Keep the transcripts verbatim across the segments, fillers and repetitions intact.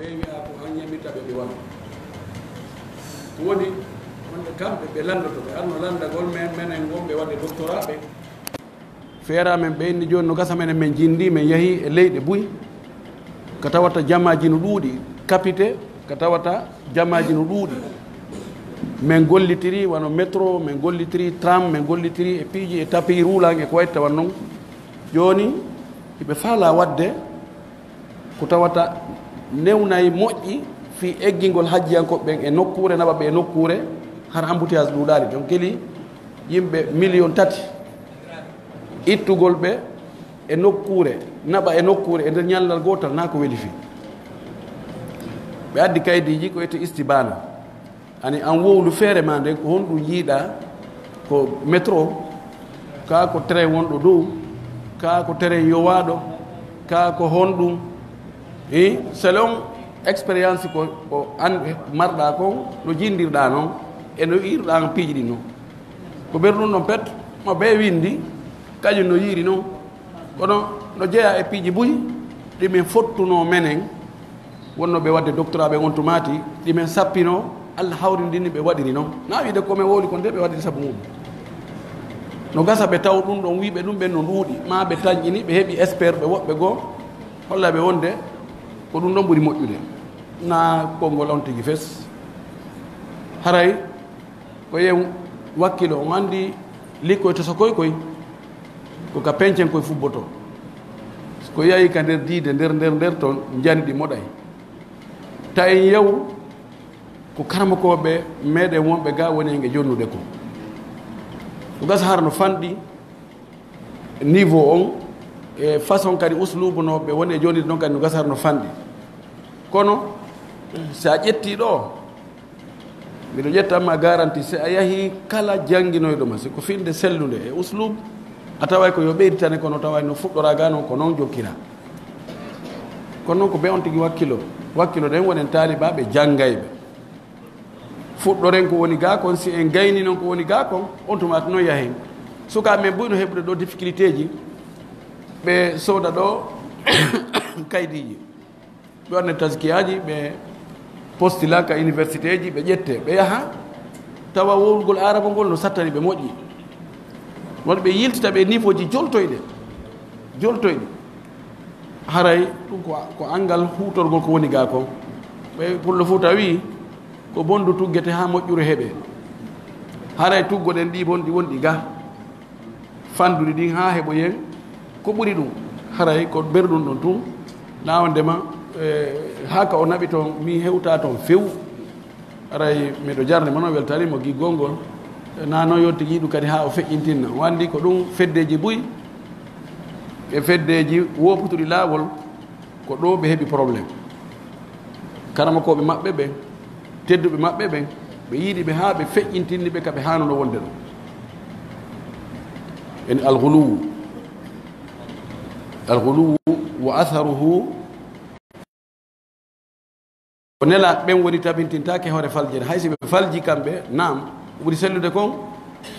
Ɓe wi'a ko an yamirta ɓe ɓe waɗa. Ko woni, wonde kamɓe ɓe lanndoto, ɓe arno lanndagol men, menen wonɓe waɗde doctorat ɓe. Feera men ɓe inni jooni no gasa menen men jinndi, men yahi e leyɗe buy, ka tawata jamaaji no ɗuuɗi, kapite, ka tawata jamaaji no ɗuuɗi. Men gollitiri wano métro, men gollitiri tram, men gollitiri e piiji e tapis roulant e ko wayi tawa non. Jooni, hiɓe faalaa waɗde ko tawata newnay moƴƴi fii eggingol hajjiyankooɓe ɓen e nokkuure, naɓa ɓe e nokkuure, hara embouteillage ɗuuɗaali. Ɗon keli yimɓe miliyon tati ittugol ɓe e nokkuure, naɓa e nokkuure e nder ñallal gootal, naa ko weli fii. Ɓe addi kaydiiji ko wiyetee istibana. Ani an wowlu feere ma nden, ko honɗum yiiɗaa? Ko métro, kaa ko train wonɗo dow, kaa ko train yowaaɗo, kaa ko honɗum? I, selon expérience ko, ko an marɗaa kon, no jinndirɗaa non, e no yiirɗaa piiji ɗin non. Ko ɓerɗum ɗon pet, mo bee winndi, kañum no yiiri non. Kono no jeyaa e piiji buy, ɗi min fottunoo menen, wonnooɓe waɗde doctorat ɓe on tumaati, ɗi men sappinoo, Allah hawrindini ɓe waɗiri non. Naa wiide ko men wowli kon de ɓe waɗiri sabu mum. No gasa ɓe taw ɗum ɗon, wiiɓe ɗum ɓen no ɗuuɗi, maa ɓe tanƴini, ɓe heɓi expert ɓe woɓɓe goo, holla ɓe wonde ko ɗum ɗon ɓuri moƴƴude. Naa konngol on tigi fes. Haray ko yen wakkilo, on anndi likkoy to so koy koy, ko ka pencen koy fubbotoo. Ko yahi ka nder diide, nder, nder, nder ton, njani ɗi moɗay. Ta en yew ko karamokooɓe meɗen wonɓe ga woni e nge jonnude ko. Ko gasa hara no fanɗi niveau on, e façon kadi uslubu no ɓe woni e jonnirde non kadi no gasa hara no fanɗi. Kono, si a ƴetti ɗo, miɗo ƴetta ma garanti, si a yahi kala jannginoyɗo ma, si ko finnde sellunde e uslub, a taway ko yo ɓeyditane, kono taway no fuɗɗora ga non, ko non jokkira. Kono non ko ɓe on tigi wakkilo. Wakkilo ɗen wonen taalibaaɓe janngayɓe. Fuɗɗoren ko woni ga kon, si en gayni non ko woni ga kon, on tuma non yahen. Sukaaɓe men buy no heɓude ɗo difficulté ji, ɓe sooda ɗo kaydiiji. Ɓe waɗna taskiyaaji, ɓe postila ka universitéji, ɓe ƴette, ɓe yaha, tawa wowlugol Aarabu ngol no sattani ɓe moƴƴi. Won ɓe yiltita ɓe niveau ji joltoyɗe, joltoyɗe. Haray ɗum ko, ko anngal huutorgol ko woni ga kon. Ɓe Pullo Fuuta wii, ko bonndu tuggete haa moƴƴuru heɓe. Haray tuggoɗen ɗi bonɗi wonɗi ga. Fandude ɗin haa heɓoyen ko ɓuri ɗum. Haray ko berɗum ɗon tun. Na wondema, eh, haa ka o naɓi toon, mi hewta toon few. Haray miɗo jarni mo noon, weltani mo giggol ngol. Na noon yo tigi yiɗu kadi haa o feƴƴintinna. O anndi ko ɗum feddeeji buy, e feddeeji wooputuɗi laawol, ko ɗo ɓe heɓi problème. Karamokooɓe maɓɓe ɓen, tedduɓe maɓɓe ɓen, ɓe yiɗi ɓe haa ɓe feƴƴintinni ɓe ka ɓe haanunoo wonde ɗo. En alghuluwu. Alghuluwu wa atharuhu. Ko nelaaɓe ɓen woni tabintintaake hoore faljere. Hay si ɓe falji kamɓe, naam, ko ɓuri sellude kon,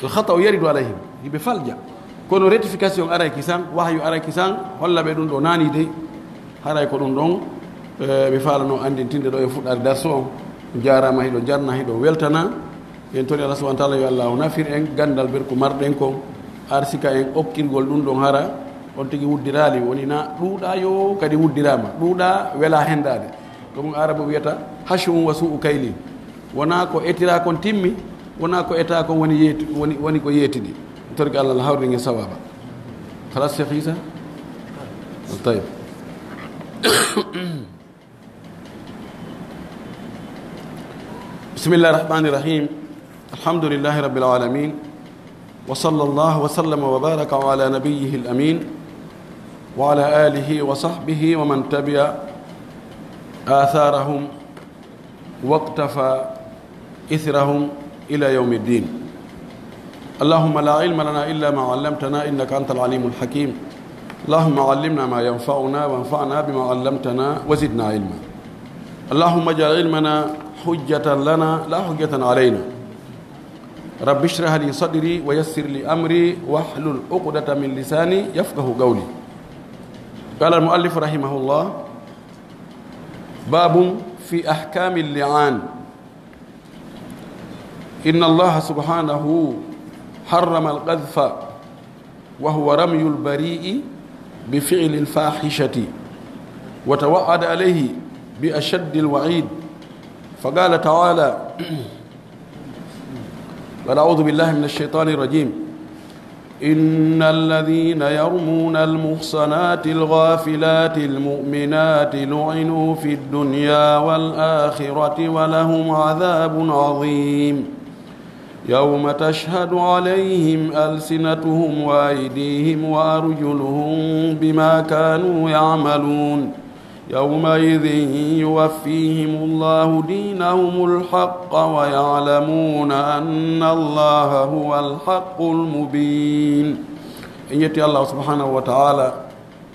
al khata'u yaridu alayhim. Hiɓe falja. Kono rectification aray kisan, wahyu aray kisan, holla ɓe ɗum ɗo naani dey. Haray ko ɗum ɗon, eh, mi faalano anndintinde ɗo e fuɗɗaare darsu on. On jaaraama, hiɗo jarna, hiɗo weltana. En tori Allah subhanahu wa taala yo Allah o nafir en ganndal berku marɗen kon. Arsika en okkirgol ɗum ɗon hara on tigi wuddiraali. Woni na ɗuuɗa yo kadi wuddiraama. Ɗuuɗa wela henndaade. Ko ɗum Aarabu wiyata hashuun wa su'u kaylin. Wonaa ko etira kon timmi, wonaa ko eta kon woni yeeti-, woni, woni ko yeetidi. Torki Allah, Allah hawri nge sawaba. Khalas, Sheikh Isa? Tayyib. بسم الله الرحمن الرحيم. الحمد لله رب العالمين. وصلى الله وسلم وبارك على نبيه الأمين وعلى آله وصحبه ومن تبع آثارهم واقتفى إثرهم إلى يوم الدين. اللهم لا علم لنا إلا ما علمتنا إنك أنت العليم الحكيم. اللهم علمنا ما ينفعنا وانفعنا بما علمتنا وزدنا علما. اللهم اجعل علمنا حجة لنا لا حجة علينا. رب اشرح لي صدري ويسر لي أمري واحلل عقدة من لساني يفقه قولي. قال المؤلف رحمه الله: باب في أحكام اللعان. إن الله سبحانه حرم القذف، وهو رمي البريء بفعل الفاحشة، وتوعد عليه بأشد الوعيد، فقال تعالى: قال: أعوذ بالله من الشيطان الرجيم. إن الذين يرمون المحصنات الغافلات المؤمنات لعنوا في الدنيا والآخرة ولهم عذاب عظيم. يوم تشهد عليهم ألسنتهم وأيديهم وأرجلهم بما كانوا يعملون. يومئذ يوفيهم الله دينهم الحق ويعلمون أن الله هو الحق المبين. En yetti Allah subhanahu wa ta'ala,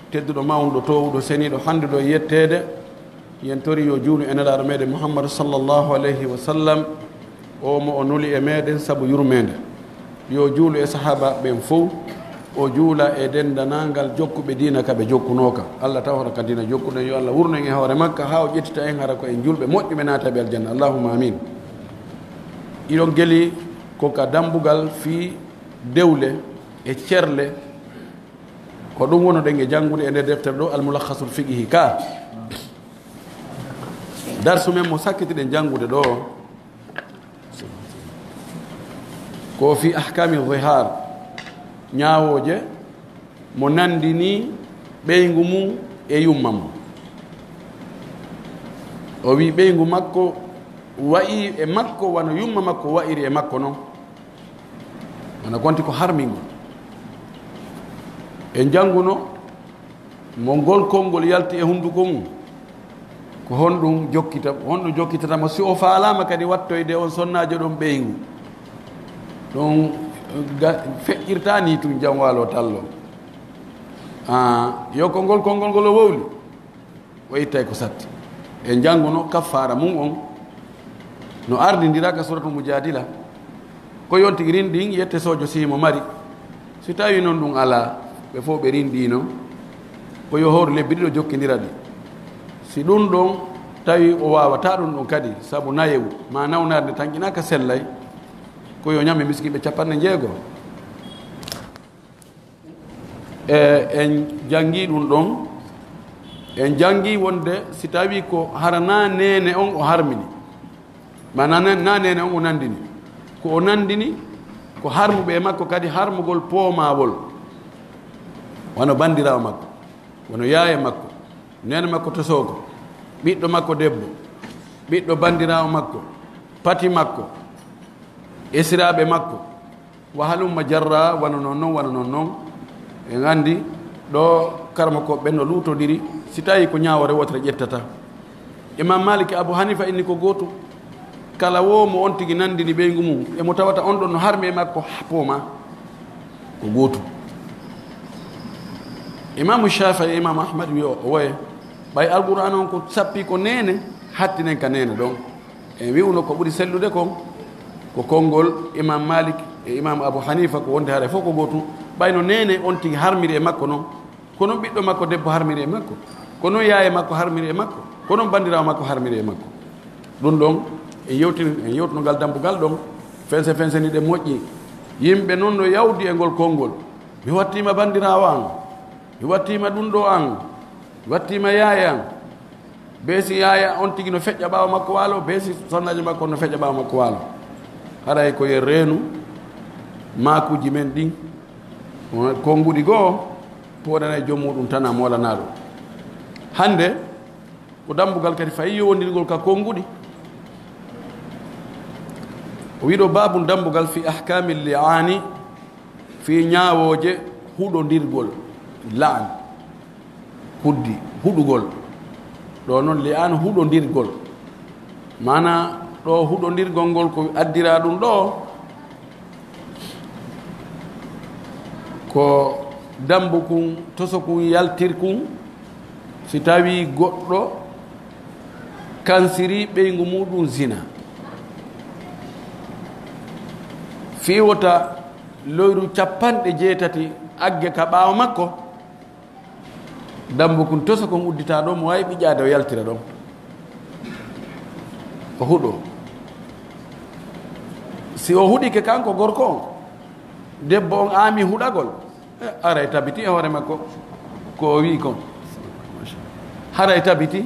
tedduɗo, mawɗo, toowuɗo, seniiɗo, hannduɗo e yetteede. Yen tori yo juulu e Nelaaɗo meɗen Muhammad sallallahu alayhi wa sallam, o mo o nuli e meɗen sabu yurmeende. Yo juulu e sahaaba ɓen fow, o juula e denndaangal jokkuɓe diina ka ɓe jokkunooka. Allah tawata ka diina jokkuɗen, yo Allah wurno en e hoore makka, haa o ƴettita en hara ko en julɓe moƴƴuɓe naataɓe aljanna. Allahumma amin. Iɗon geli ko ka dambugal fii dewle e cerle, ko ɗum wonoɗen e janngude e nder deftere ɗo, Al-Mulakhasul Fiqhi ka. Darsu men mo sakkitiɗen janngude ɗo, ko fi ahkami zihar, ñaawooje mo nandini ɓeyngu mum e yumma mum. O wi ɓeyngu makko wa'i e makko wano yumma makko wa'iri e makko non. Wano gonti ko harmingol. En jannguno mo ngol konngol yalti e hunnduko mum, ko honɗum jokkita, honɗum jokkitata mo si o faalaama kadi wattoyde on sonnaajo ɗon ɓeyngu? Ɗum ga-, feƴƴirta ni tun jam waalo tallo. Ah, yo ko ngol konngol ngol o wowli, o ittay ko satti. En jannguno kaffaara mum on no ardindira ka Suratul Mujadila. Ko yon tigi rinɗin yette soojo si mo mari. Si tawi non ɗum alaa, ɓe fof ɓe rinɗino, ko yo hooru lebbi ɗiɗo jokkindira ɗi. Si ɗum ɗon tawi o waawata ɗum ɗon kadi, sabu nayewu ma nawnaare nde tanƴinaaka sellay, ko yo ñamme miskiiɓe capanɗe jeego. E, en janngi ɗum ɗon, en janngi wonde si tawi ko hara na neene on o harmini, ma na, na, na neene on o nandini, ko o nandini ko harmuɓe e makko kadi harmugol poomawol, wano banndiraawo makko, wano yaaya makko, neene makko tosooko, ɓiɗɗo makko debbo, ɓiɗɗo banndiraawo makko, pati makko, esiraaɓe makko, wa halumma jarra, wano non non, wano non non. En anndi ɗo karmakooɓe ɓen no luutondiri, si tawi ko ñaawoore wootere ƴettata. Imam Malik e Abu Hanifa inni ko gootum. Kala woo mo on tigi nandini ɓeyngu mum, e mo tawata on ɗon no harmi e makko, pooma, ko gootum. Imamu Shafi'i e Imamu Ahmad wi o, o woye, ɓay Alqur'aana on ko sappi ko neene, hattinen ka neene ɗon. En wi'uno ko ɓuri sellude kon, ko konngol Imam Malik e Imam Abu Hanifa, ko wonde haray fof ko gootum. Ɓay no neene on tigi harmiri e makko non, ko non ɓiɗɗo makko debbo harmiri e makko, ko non yaaya makko harmiri e makko, ko non banndiraawo makko harmiri e makko. Ɗum ɗon, en yewtini, en yewtuno ngal dambugal ɗon, fense fense ni ɗe moƴƴi. Yimɓe non no yawdi e ngol konngol. Mi wattiima banndiraawo an, mi wattiima ɗum ɗo an, mi wattiima yaaya an. Be si yaaya on tigi no feƴƴa ɓaawo makko waalo, be si sonnaajo makko no feƴƴa ɓaawo makko waalo. Haray ko yo reenu maakuuji men ɗin, konnguɗi goo, pooɗanay joom muɗum tan a moolanaaɗo. Hannde, ko dambugal kadi fayi yowondirgol ka konnguɗi. O wiɗo baabun dambugal fi ahkaami li'aani, fii ñaawooje huɗondirgol, la'an, huddi, huɗugol. Ɗo non li'aan huɗondirgol. Maana ɗo huɗondirgol ngol ko addiraa ɗum ɗo, ko dambu kun, toso kun, yaltir kun, si tawi goɗɗo kansiri ɓeyngu muɗum zina, fii wota loyru capanɗe jeetati agge ka ɓaawo makko, dambu kun toso kon uddita ɗo, mo waawi ɓiƴƴaade o yaltira ɗon. O huɗo. Si o huɗike kanko gorko on, debbo on aami huɗagol, eh, haray tabiti e hoore makko ko o wi'i kon. Haray tabiti.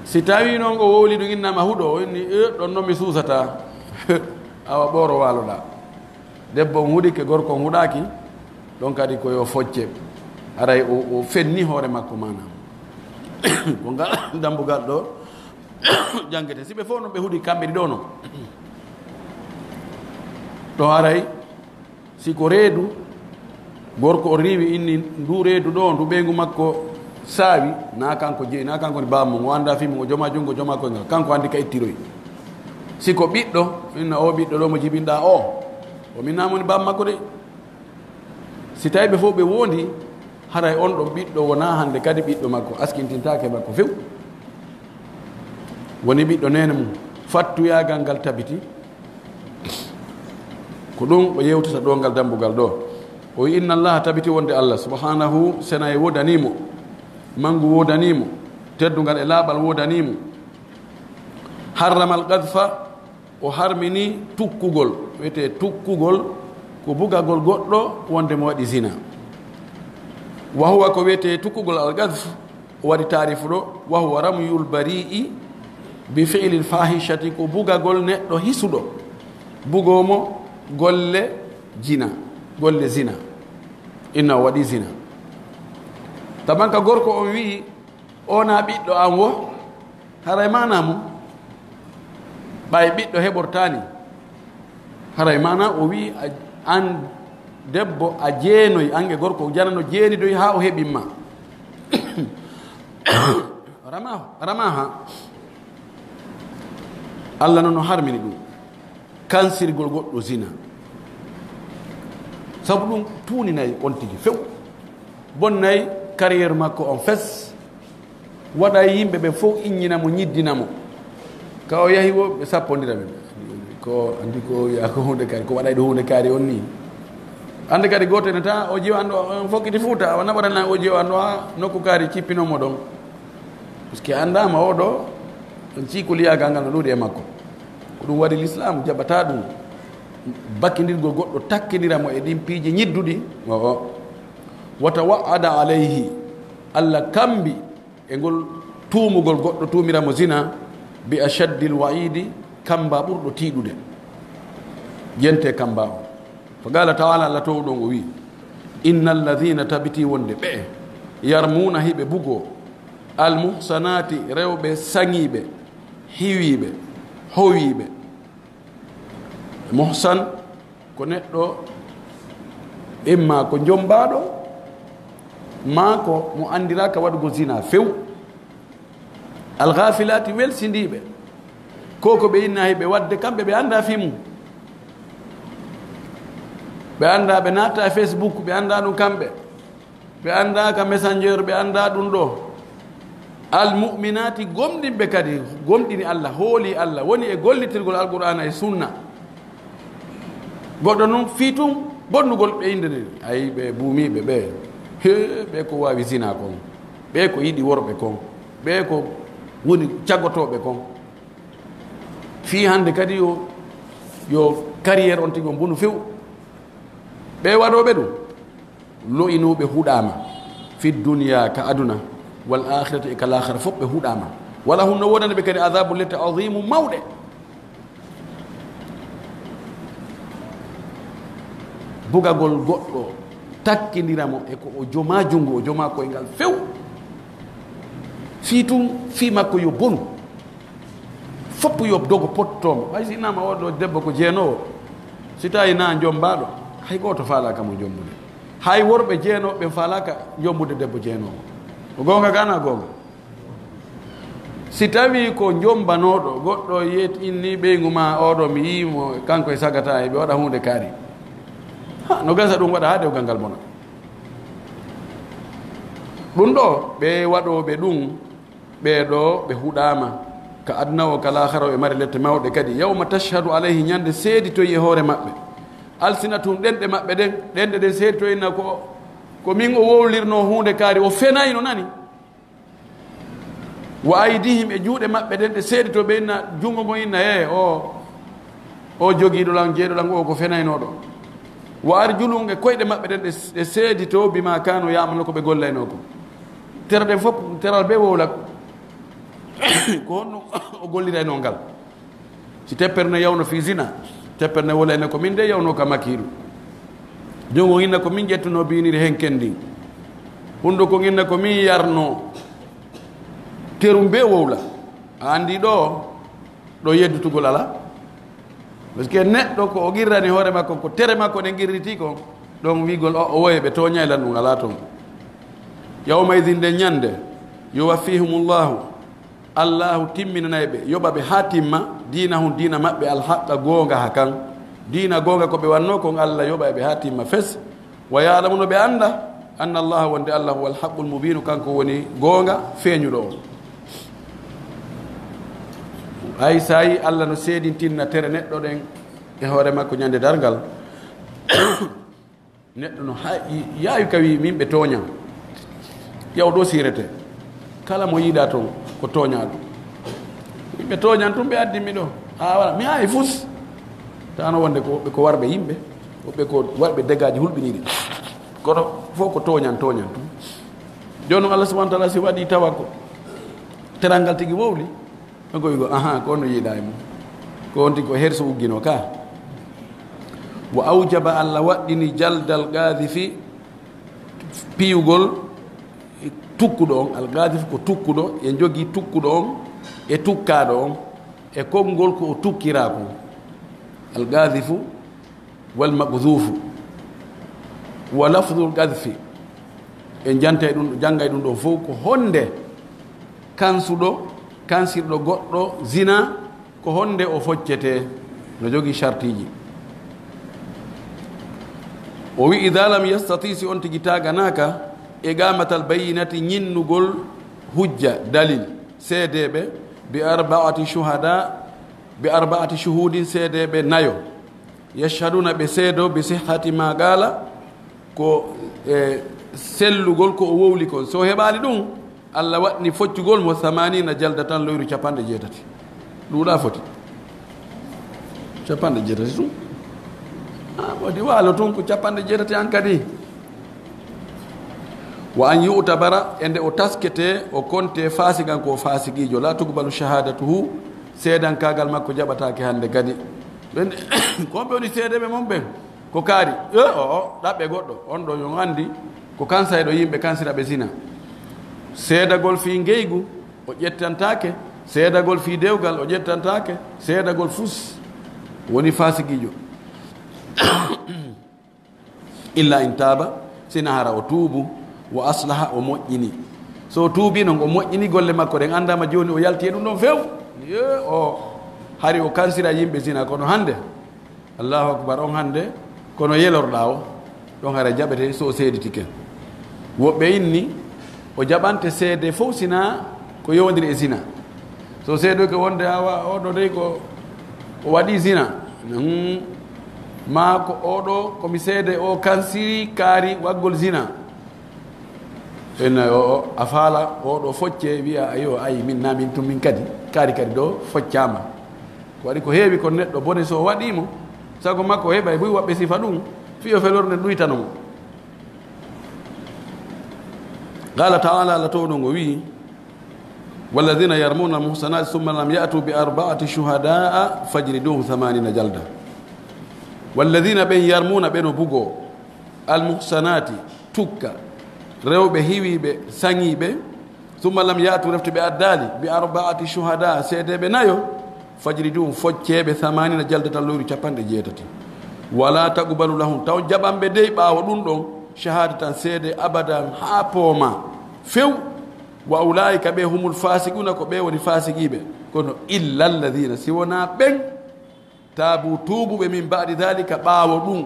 Si tawii non o wowli ɗum, innama huɗo, o inni, "Eh, ɗon non mi suusataa." Awa ɓooro waaloɗaa. Debbo on huɗike, gorko on huɗaaki, ɗon kadi ko yo focce. Haray o, o fenni hoore makko maanaam. Ko ngal dambugal ɗo janngete. Si ɓe fof non ɓe huɗi kamɓe ɗiɗo non. Ɗo haray, si ko reedu, gorko o riiwi inni ndu reedu ɗo, ndu ɓeyngu makko saawi, na kanko jeyi, na kanko woni baaba mum, o anndaa fii mum, o jomaa junngo, jomaa koyngal, kanko anndi ka ittiroyi. Si ko ɓiɗɗo, inna o ɓiɗɗo ɗo mo jibinɗaa o, o min naa mo woni baaba makko de. Si tawi ɓe fof ɓe wondi, haray on ɗon ɓiɗɗo wonaa hannde kadi ɓiɗɗo makko, askintintaake makko few. Woni ɓiɗɗo neene mum. Fattuyaagal ngal tabiti. Ko ɗum o yewtata ɗo ngal dambugal ɗo. O wi, "Inna Allaha tabiti wonde Allah, subhanahu, senay wodanii mo, mangu wodanii mo, teddungal e laaɓal wodanii mo. Harramal qadfa, o harmini tukkugol, wiyetee tukkugol, ko bugagol goɗɗo wonde mo waɗi zina. Wa huwa, ko wiyetee tukkugol al qadf, o waɗi taarifu ɗo, wa huwa ramyul bari'i bi fi'lil fahishati, ko bugagol neɗɗo hisuɗo, bugoo mo golle jina, golle zina. Inna o waɗi zina." Tamanka gorko on wi'i, "O na ɓiɗɗo an wo?" Haray maana mum, ɓay ɓiɗɗo heɓortaani. Haray maana o wi'i, a, an debbo, a jeenoy, an e gorko, janano jeenidoy haa o heɓin ma. Rama-, ramaha. Allah non no harmini ɗum. Kansirgol goɗɗo zina. Sabu ɗum tuuninay on tigi few. Bonnay carrière makko on fes. Waɗay yimɓe ɓe fof inñina mo, ñiddina mo. Ka o yahi wo, ɓe sappondira ɓe. Ko anndi ko wiya ko huunde kaari, ko waɗay ɗo huunde kaari on nii. Hannde kadi gooto ene taa, o jiwa anndo, on fokkiti Fuuta, o naɓaranaa o jiwa anndo haa nokku kaari cippinoo mo ɗon. Parce que anndaama oo ɗo, on ciikuliyaagal ngal no ɗuuɗi e makko. Ko ɗum waɗi Lislaam jaɓataa ɗum. Bakkindirgol goɗɗo takkindira mo e ɗin piiji ñidduɗi. O, o. Wa tawa'ada alayhi. Allah kambi e ngol tuumugol goɗɗo, tuumira mo zina, bi ashaddil wa'idi, kamba ɓurɗo tiiɗude. Jente kamba o. Fa qala ta'ala, Allah toowɗo on o wi'i, "Innal ladhina," tabiti wonde ɓe, "yarmuuna," hiɓe bugoo, "al muhsanati," rewɓe saŋiiɓe, hiwiiɓe, howiiɓe. Muhsan ko neɗɗo imma ko njombaaɗo, maa ko mo anndiraaka waɗugol zina few. Al ghafilaati, welsindiiɓe. Ko ko ɓe inna hiɓe waɗde, kamɓe ɓe anndaa fii mum. Ɓe anndaa, ɓe naata e Facebook, ɓe anndaa ɗum kamɓe. Ɓe anndaa ka Messenger, ɓe anndaa ɗum ɗo. Al mu'minaati, gomɗinɓe kadi, gomɗini Allah, hooli Allah, woni e gollitirgol Alqur'aana e Sunna. Goɗɗo nun fii tun bonnugol ɓe innde nden. Ayi, ɓe buumiiɓe ɓe. He, ɓe ko waawi zina kon. Ɓe ko yiɗi worɓe kon. Ɓe ko woni caggotooɓe kon. Fii hannde kadi yo, yo carrière on tigi on bunu few. Ɓe waɗooɓe ɗum. Lo'inuɓe huɗaama fi dunya, ka aduna, wal akhirati, e ka laakhara fof ɓe huɗaama. Wala hum, no wonani ɓe kadi azabu, lette, azimu, mawɗe. Bugagol goɗɗo, takkindira mo e ko o jomaa junngo, o jomaa koyngal few. Fii tun, fii makko yo bonu. Fof yo dogo pottomo. Ɓay si innama o ɗo debbo ko jeenoowo, si tawi na jombaaɗo, hay gooto faalaaka mo jombude. Hay worɓe jeenooɓe ɓen faalaaka jombude debbo jeenoowo. Ko goonga ka na goonga? Si tawi ko jombanooɗo, goɗɗo yeet inni ɓeyngu ma oɗo, mi yii mo, kanko e sagata, e ɓe waɗa huunde kaari. Ha, no gasa ɗum waɗa haa dewgal ngal bona. Ɗum ɗo, ɓe waɗooɓe ɗum, ɓee ɗoo ɓe huɗaama ka aduna o, ka laakhara o, e mari lette mawɗe kadi. Yawma tashhadu alayhi, ñande seeditoyi e hoore maɓɓe. Alsinatuhum, ɗenɗe maɓɓe ɗen, ɗenɗe ɗen seeditoyinna ko, ko min o wowlirnoo huunde kaari, o fenayno, nani? Wa aydihim, e juuɗe maɓɓe ɗen, ɗe seedito ɓe inna, junngo ngo inna, e o, o jogiiɗo lan, jeeɗo lan, o ko fenaynooɗo. Wa arjuluhum, e koyɗe maɓɓe ɗen, ɗe, ɗe seedito bima kanu ya'malu, ko ɓe gollaynoo ko. Tere ɗen fof, teral be wowla ko honno o golliraynoo ngal. Si teppere ne yawno fii zina, teppere ne wolayna ko min de yawno ka makiiru. Junngo inna ko min ƴettuno biiniri hen kendin. Hunnduko inna ko min yarno. Terum be wowla. A anndi ɗo, ɗo yeddutugol ala. Parce que neɗɗo ko o qirrani hoore makko, ko tere makko ɗen qirriti kon, ɗon wi'gol o, o woye ɓe tooñay lan ɗum ala ton. Yawma idin, nden ñande, yuwaffihumullahu, Allahu timminanay ɓe, yoɓa ɓe haa timma, diinahum, diina maɓɓe, alhaqqa, goonga ha kan. Diina goonga ko ɓe wanno kon, Allah yoɓay ɓe haa timma fes. Wa ya'lamuna, ɓe annda, anna Allaha, wonde Allah, huwal haqqul mubiinu, kanko woni goonga feeñuɗo on. Ay, so tawi Allah no seedintinna tere neɗɗo ɗen e hoore makko ñande darngal, neɗɗo no ha-, yaawi ka wi, "Min ɓe tooñan." Yaw ɗo siirete. Kala mo yiiɗa toon ko tooñaaɗo. "Min ɓe tooñan tun, ɓe addin mi ɗo." A wala, mi hayi fus. Tawno wonde ko woɓɓe ko warɓe yimɓe, woɓɓe ko warɓe degaaji hulɓiniiɗi. Kono fof ko tooñan, tooñan tun. Jooni noon Allah subhanahu wa taala si waɗi tawa ko teral ngal tigi wowli, ɗon ko wi'gol, "Ahan, ko on no yiiɗa e mum." Ko on tigi ko herso uggino ka. Wa awjaba, Allah waɗɗini jaldal qaadhifi, piyugol tukkuɗo on. Al qaadhifi ko tukkuɗo, e jogii tukkuɗo on, e tukkaaɗo on, e konngol ko o tukkiraa kon. Al qaadhifu wal maqdhuufu. Wa lafdhul qadhfi, en jantay ɗum, janngay ɗum ɗon fof, ko honde kansuɗo, kansirɗo goɗɗo zina, ko honde o foccetee, no jogii shartiiji. O wi, "Idha lam yastati", si on tigi taaganaaka, "iqamatal bayyinati", ñinnugol hujja, dalil, seedeeɓe, "bi arba'ati shuhada", "bi arba'ati shuhudin", seedeeɓe nayo, "yashhaduna", ɓe seedo, "bi sihhati ma qala", ko, e, sellugol ko o wowli kon. So o heɓaali ɗum, Allah waɗni foccugol mo thamanina jaldatan, loyru capanɗe jeetati. Ɗuuɗa foti. Capanɗe jeetati tun. A, waɗi waalo tun ko capanɗe jeetati an kadi. Wa an yu'tabara, e nde o taskete, o konte faasiqan, ko faasiqiijo. La tuqbalu shahadatuhu, seedankaagal makko jaɓataake hannde kadi. Ɓen, ko ɓe woni seedeeɓe mon ɓen? Ko kaari, e, o, o, ɗaɓɓe goɗɗo. On ɗo, yo on anndi, ko kansayɗo yimɓe, kansira ɓe zina. Seedagol fii ngeygu, o ƴettantaake. Seedagol fii dewgal, o ƴettantaake. Seedagol fus woni faasiqiijo. Illa in taaba, sina hara o tuubu, wa aslaha, o moƴƴini. So o tuubi non, o moƴƴini golle makko ɗen, anndama jooni o yalti e ɗum ɗon few. Ye, o, hari o kansira yimɓe zina, kono hannde, Allahu akbar, on hannde, kono yelorɗa o, ɗon hara jaɓete so o seeditike. Woɓɓe inni, o jaɓante seede fof sina ko yowondiri e zina. So seedoyke wonde awa oɗo dey ko o waɗi zina. Hmm. Ma ko oɗo ko mi seede o kansiri kaari waggol zina. En o, o, a faala oɗo focce wiya, "Ayo, ayi, min na min tun min kadi." Kaari kadi ɗo foccama. Ko waɗi ko heewi kon neɗɗo bone so o waɗimo, sago makko o heɓay buy woɓɓe sifa ɗum, fiyo felornde ɗuytano mo. Qala ta'ala, Allah towɗo ngo wi'i, "Walladhina yarmuna al-muhsanati thumma lam ya'tu bi arba'ati shuhada'a fajliduhum thamanina jalda." Walladhina, ɓen, yarmuna, ɓe no bugo, al-muhsanati, tukka, rewɓe hiwiiɓe, saŋiiɓe, thumma lam ya'tu, refti ɓe addaali, bi arba'ati shuhada'a, seedeeɓe nayo, fajliduhum, foccee ɓe, thamanina jaldatan, loyru capanɗe jeetati. Wala taqbalu lahum, taw jaɓan ɓe dey ɓaawo ɗum ɗon, shahadatan, seede, abadan, haa pooma, few. Wa ulaa'ika, ɓe, humul faasiquna, ko ɓe woni faasiqiiɓe. Kono illa alladhina, si wonaa ɓen, taabu, tuubuɓe, min ba'di dhalika, ɓaawo ɗum.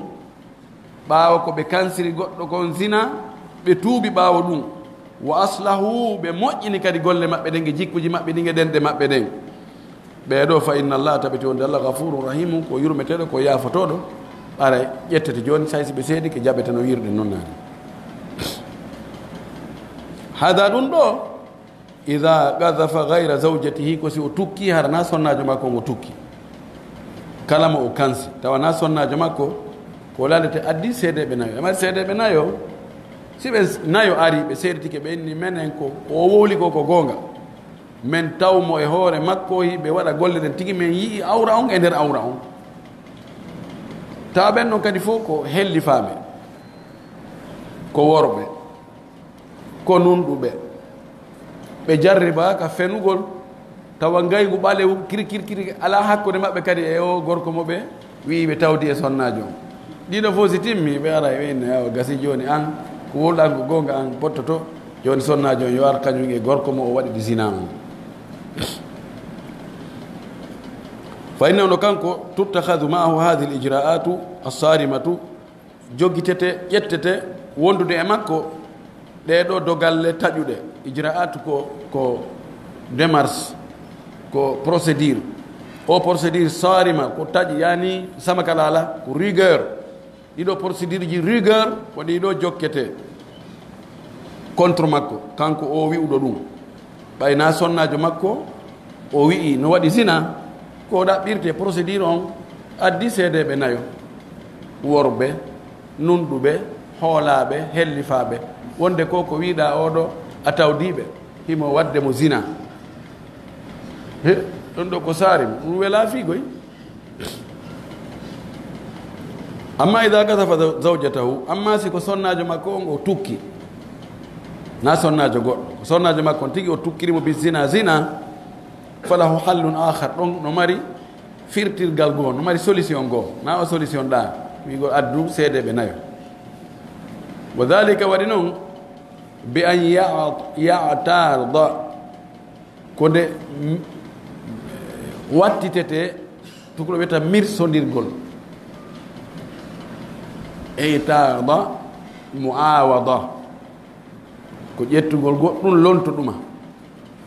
Ɓaawo ko ɓe kansiri goɗɗo kon zina, ɓe tuubi ɓaawo ɗum. Wa aslahu, ɓe moƴƴini kadi golle maɓɓe ɗen, e jikkuji maɓɓe ɗin, e ɗenɗe maɓɓe ɗen. Ɓee ɗoo, fa inna Allah, tabiti wonde Allah, ghafurun rahimun, ko yurmeteeɗo, ko yaafotooɗo. Ara ƴettete jooni, say si ɓe seedike, jaɓete no wiirɗen non naane. Hada ɗum ɗoo, Ida qadafa gayra zawjatihi, ko si o tukki hara na sonnaajo makko ngo tukki. Kala mo o kansi, tawa na sonnaajo makko, ko lalete addi seedeeɓe nayo. E mari seedeeɓe nayo, si ɓe nayo ari, ɓe seeditike, ɓe inni menen ko, ko o wowli ko, ko goonga. Men taw mo e hoore makko, hiɓe waɗa golle ɗen tigi, men yi'i awra on e nder awra on. Tawa ɓen ɗon kadi fof ko hellifaaɓe, ko worɓe, ko nunɗuɓe. Ɓe jarribaaka fenugol, tawa ngaygu ɓalewu, kiri, kiri, kiri, alaa hakkunde maɓɓe kadi e o gorko mo ɓe wi'i ɓe tawdi e sonnaajo on. Ɗiɗo fof si timmi, ɓe ara, ɓe inna, "Yawa, gasi jooni an, ko wowluɗaa ko goonga, an pottoto." Jooni sonnaajo on yo ar kañum e gorko mo o waɗi zina on. Fa innahu, no kanko, tuttakhadhu ma'ahu hadhihi al-ijra'atu as-sarimatu, joggitete, ƴettete, wondude e makko ɗee ɗoo dogalle taƴuɗe. Ijra'at ko, ko démarche, ko procédure. O procédure sarima, ko taƴi, yani samakalaala, ko rigueur. Ɗiɗo procédure ji rigueur, ko ɗiɗo jokkete contre makko, kanko o wi'uɗo ɗum. Ɓay na sonnaajo makko, o wi'i no waɗi zina, ko ɗaɓɓirte procédure on, addi seedeeɓe nayo, worɓe, nunɗuɓe, hoolaaɓe, hellifaaɓe, wonde ko, ko wi'uɗaa oɗo a tawdiiɓe, himo waɗde mo zina. He, ɗon ɗo ko saari mo, ɗum welaa fiigoy. Amma ida qadafa zaw-, zawjatahu, amma si ko sonnaajo makko on o tukki, na sonnaajo goɗɗo, ko sonnaajo makko on tigi o tukkiri mo bi zina, zina, falahu hallun akhar, ɗon no mari firtirgal goo, no mari solution goo, na o solution ɗa, wi'ugol addu seedeeɓe nayo. Wa dhalika, waɗi non, bi an ya'a-, ya'tarda, ko nde m-, wattitete, tukuɗo wiyata mirsondirgol. I'tarada, mu'awada. Ko ƴettugol goɗɗum, lonto ɗuma.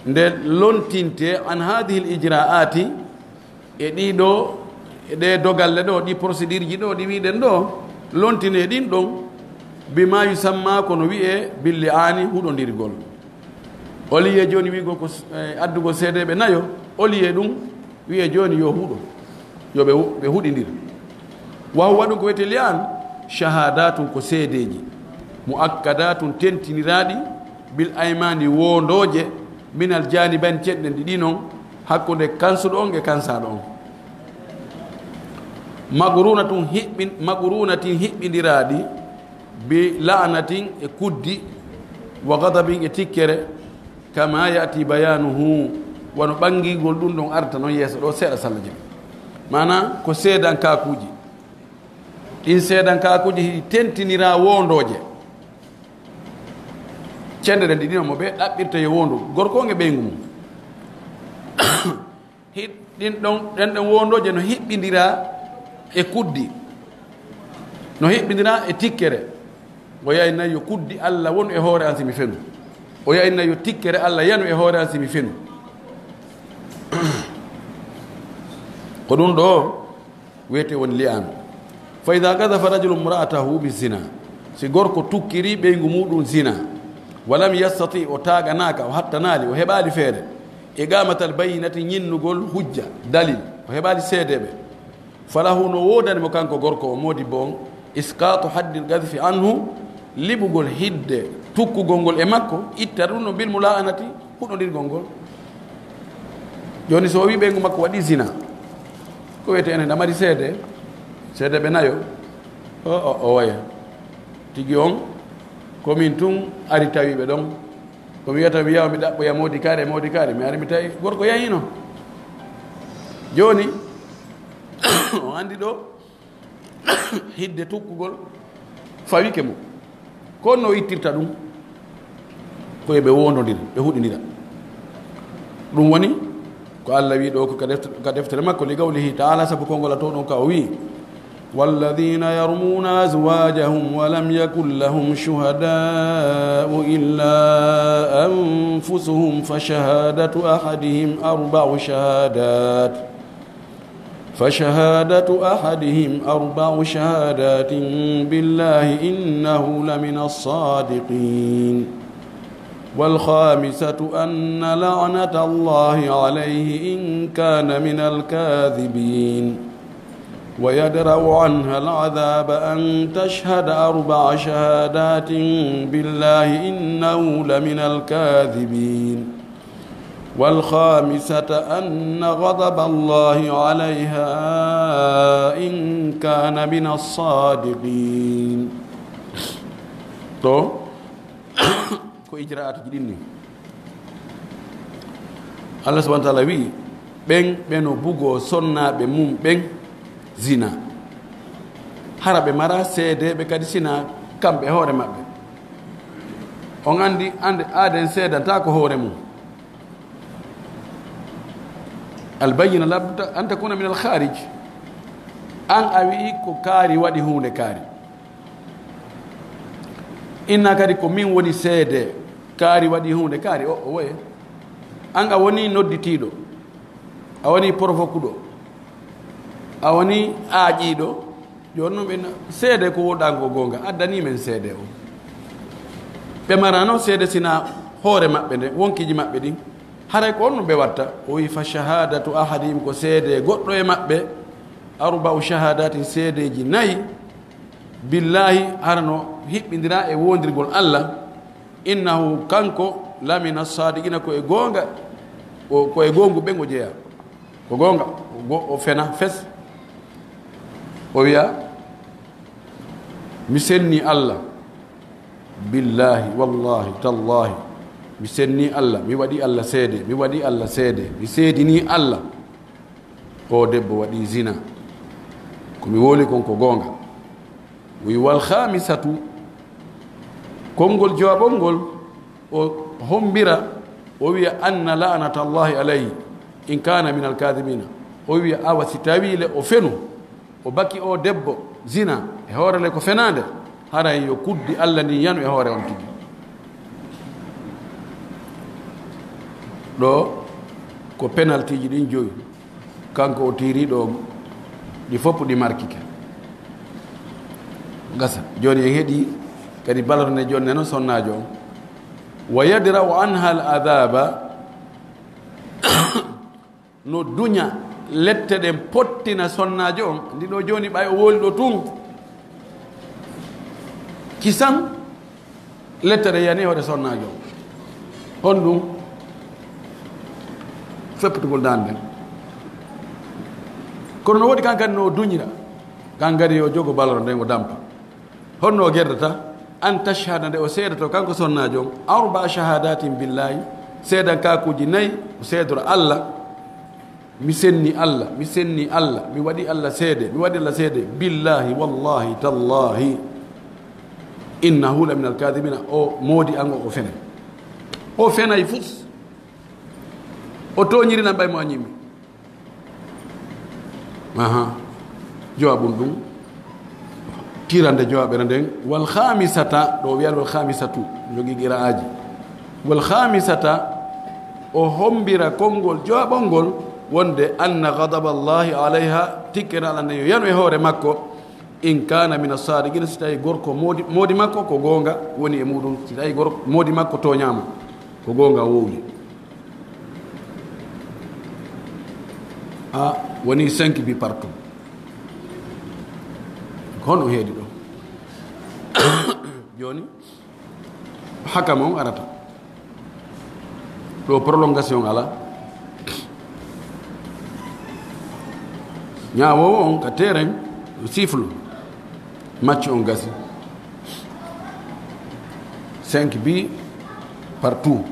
Nde lontinte an hadhihi al-ijra'ati, e ɗiɗo, e ɗe dogalle ɗo, ɗi procédure ji ɗo, ɗi wiɗen ɗo, lontine ɗin ɗon, bima yusamma, kono wi'e bil li'ani, huɗondirgol. Au lieu jooni wi'ugol ko s-, eh, addugol seedeeɓe nayo, au lieu ɗum wi'e jooni yo huɗo, yo ɓe hu-, ɓe huɗindir. Wa huwa, ɗum ko wiyetee li'an, shahadatun, ko seedeeji, muakkadatun, tentiniraaɗi, bil aymani, wondooje, minal janibayn, ceɗɗen ɗiɗi non, hakkunde kansuɗo on e kansaaɗo on. Maqrunatun hiɓɓin-, maqrunatin, hiɓɓindiraaɗi, bi la'natin, e kuddi, wa ghadabin, e tikkere, kama ya'ti bayanuhu, wano ɓangingol ɗum ɗon arta non yeeso ɗo seeɗa sallajin. Maana ko seedankaakuuji. Ɗin seedankaakuuji hiɗi tentinira wondooje. Cenɗe ɗen ɗiɗi no mo ɓe ɗaɓɓirta yo wondu, gorko on e ɓeyngu mum. Hiɗ-, ɗin ɗon, ɗen ɗon wondooje no hiɓɓindira e kuddi, no hiɓɓindira e tikkere. O yayna yo kuddi Alla wonu e hoore an si mi fenu. O yayna yo tikkere Alla yanu e hoore an si mi fenu. Ko ɗum ɗo wiyete woni li'an. Fa idha qadhafa rajulun imra'atahu bi zina, si gorko tukkiri ɓeyngu muɗum zina, wa lam yastati, o taaganaaka, o hattanaali, o heɓaali feere, iqamatal bayyinati, ñinnugol hujja, dalil, o heɓaali seedeeɓe, falahu, no woodani mo kanko gorko o, moodibbo on, isqatu haddil qadhfi anhu, liɓugol hidde tukkugol ngol e makko, itta ɗum no bil mula'anati, huɗondirgol ngol. Jooni, so o wii ɓeyngu makko waɗi zina, ko wiyetee enen, aɗa mari seede? Seedeeɓe nayo. O, o, o waya. Tigi on, ko min tun ari tawi ɓe ɗon. Ko mi wiyata, mi yawa, mi ɗaɓɓoya moodi kaari, moodi kaari. Mi ari, mi tawi gorko yahiino. Jooni, o anndi ɗo, hidde tukkugol fawike mo. Ko no o ittirta ɗum? Ko e ɓe wondondira, ɓe huɗindira. Ɗum woni ko Allah wi ɗo ko ka defte-, ka deftere makko, li qawlihi ta'ala, sabu konngol a to ɗon ka o wi, "Walladhina yarmuna azwajahum wa lam yakun lahum shuhada'u illa anfusuhum fa shahadatu ahadihim arba'u shahadat." فشهادة أحدهم أربع شهادات بالله إنه لمن الصادقين. والخامسة أن لعنة الله عليه إن كان من الكاذبين. ويدرأ عنها العذاب أن تشهد أربع شهادات بالله إنه لمن الكاذبين. والخامسة أن غضب الله عليها إن كان من الصادقين. To, ko ijraatuji ɗin ni. Allah subhanahu wa taala wi'i, ɓen ɓe no bugoo sonnaaɓe mum ɓen zina, hara ɓe mara seedeeɓe kadi sina kamɓe hoore maɓɓe. On anndi, annde aaden seedanta ko hoore mum. Albayyina labudda an takuna min alkharij. An a wi'i ko kaari waɗi huunde kaari. Inna kadi ko min woni seede, kaari waɗi huunde kaari, o, o woye. An a woni nodditiiɗo, a woni porofokuɗo, a woni aaƴiiɗo, jooni noon ɓe na-, seede ko woɗango goonga, addani men seede o. Ɓe marano seede sina hoore maɓɓe nde, wonkiiji maɓɓe ɗin. Haray ko on no ɓe watta, o wi, "Fa shahadatu ahadihim, ko seede goɗɗo e maɓɓe, arba'u shahadatin, seedeeji nayi, billahi, hara no hiɓɓindira e wondirgol Allah, innahu, kanko, lamina sadiqina, ko e goonga, o, ko e goongu ɓe ngo jeeya, ko goonga, o go-, o fena fes." O wiya, "Mi senni Allah, billahi, wallahi, tallahi, mi senni Allah, mi waɗi Allah seede, mi waɗi Allah seede, mi seedini Allah, o debbo waɗi zina, ko mi woli kon ko goonga." Wi, "Wal khamisatu," konngol jowaɓol ngol, o hombira, o wiya, "Anna la'natallahi alayhi in kana min alkadhibina." O wiya, awa si tawi le o fenu, o baki o debbo zina e hoore le ko fenaande, haray yo kuddi Allah ndin yanu e hoore on tigi. Ɗo ko penaltiji ɗin joyi. Kanko o tiiri ɗo, ɗi fof ɗi markike. Gasa. Jooni en heɗi kadi balorne jonne noon sonnaajo on. Wa yadra'u anha al adaba, no duña lette ɗen pottina sonnaajo on. Ndi ɗo jooni ɓay o woli ɗo tun. Kisan. Lettere yani hoore sonnaajo. Honɗum? Feppitugol dande nden. Kono no woodi kan kadi no o duñira. Kan kadi yo jogo baloro nden o dampa. Honno o gerdata? An tashhada, nde o seedato kanko sonnaajo on, arba shahadatin billahi, seedankakuuji nayi, o seedora Allah. Mi senni Allah, mi senni Allah, mi waɗi Allah seede, mi waɗi Allah seede, billahi, wallahi, tallahi, innahu la min alkadibina, o moodi ango o fenay. O fenay fus. O tooñiri nan ɓay mo a ñimmi. Aha. Jowaɓun ɗum. Tirande jowaɓere nden. Wal khamisata, ɗo wiyal wal khamisatu, jogii qira'aji. Wal khamisata, o hombira konngol jowaɓol ngol, wonde anna ghadaba Allahi alayha, tikkere Allah nden yo yanu e hoore makko, in kana min as-sadiqina, si tawi gorko moodi, moodi makko ko goonga woni e muɗum, si tawi gorko moodi makko tooñaama, ko goonga wowli. A woni cinq bi partout. Ko honɗum heedi ɗo? Jooni, hakam on arata. Ɗo prolongation ala. Ñaawoowo on ka terrain, o siffle. Match on gasi. Cinq bi partout.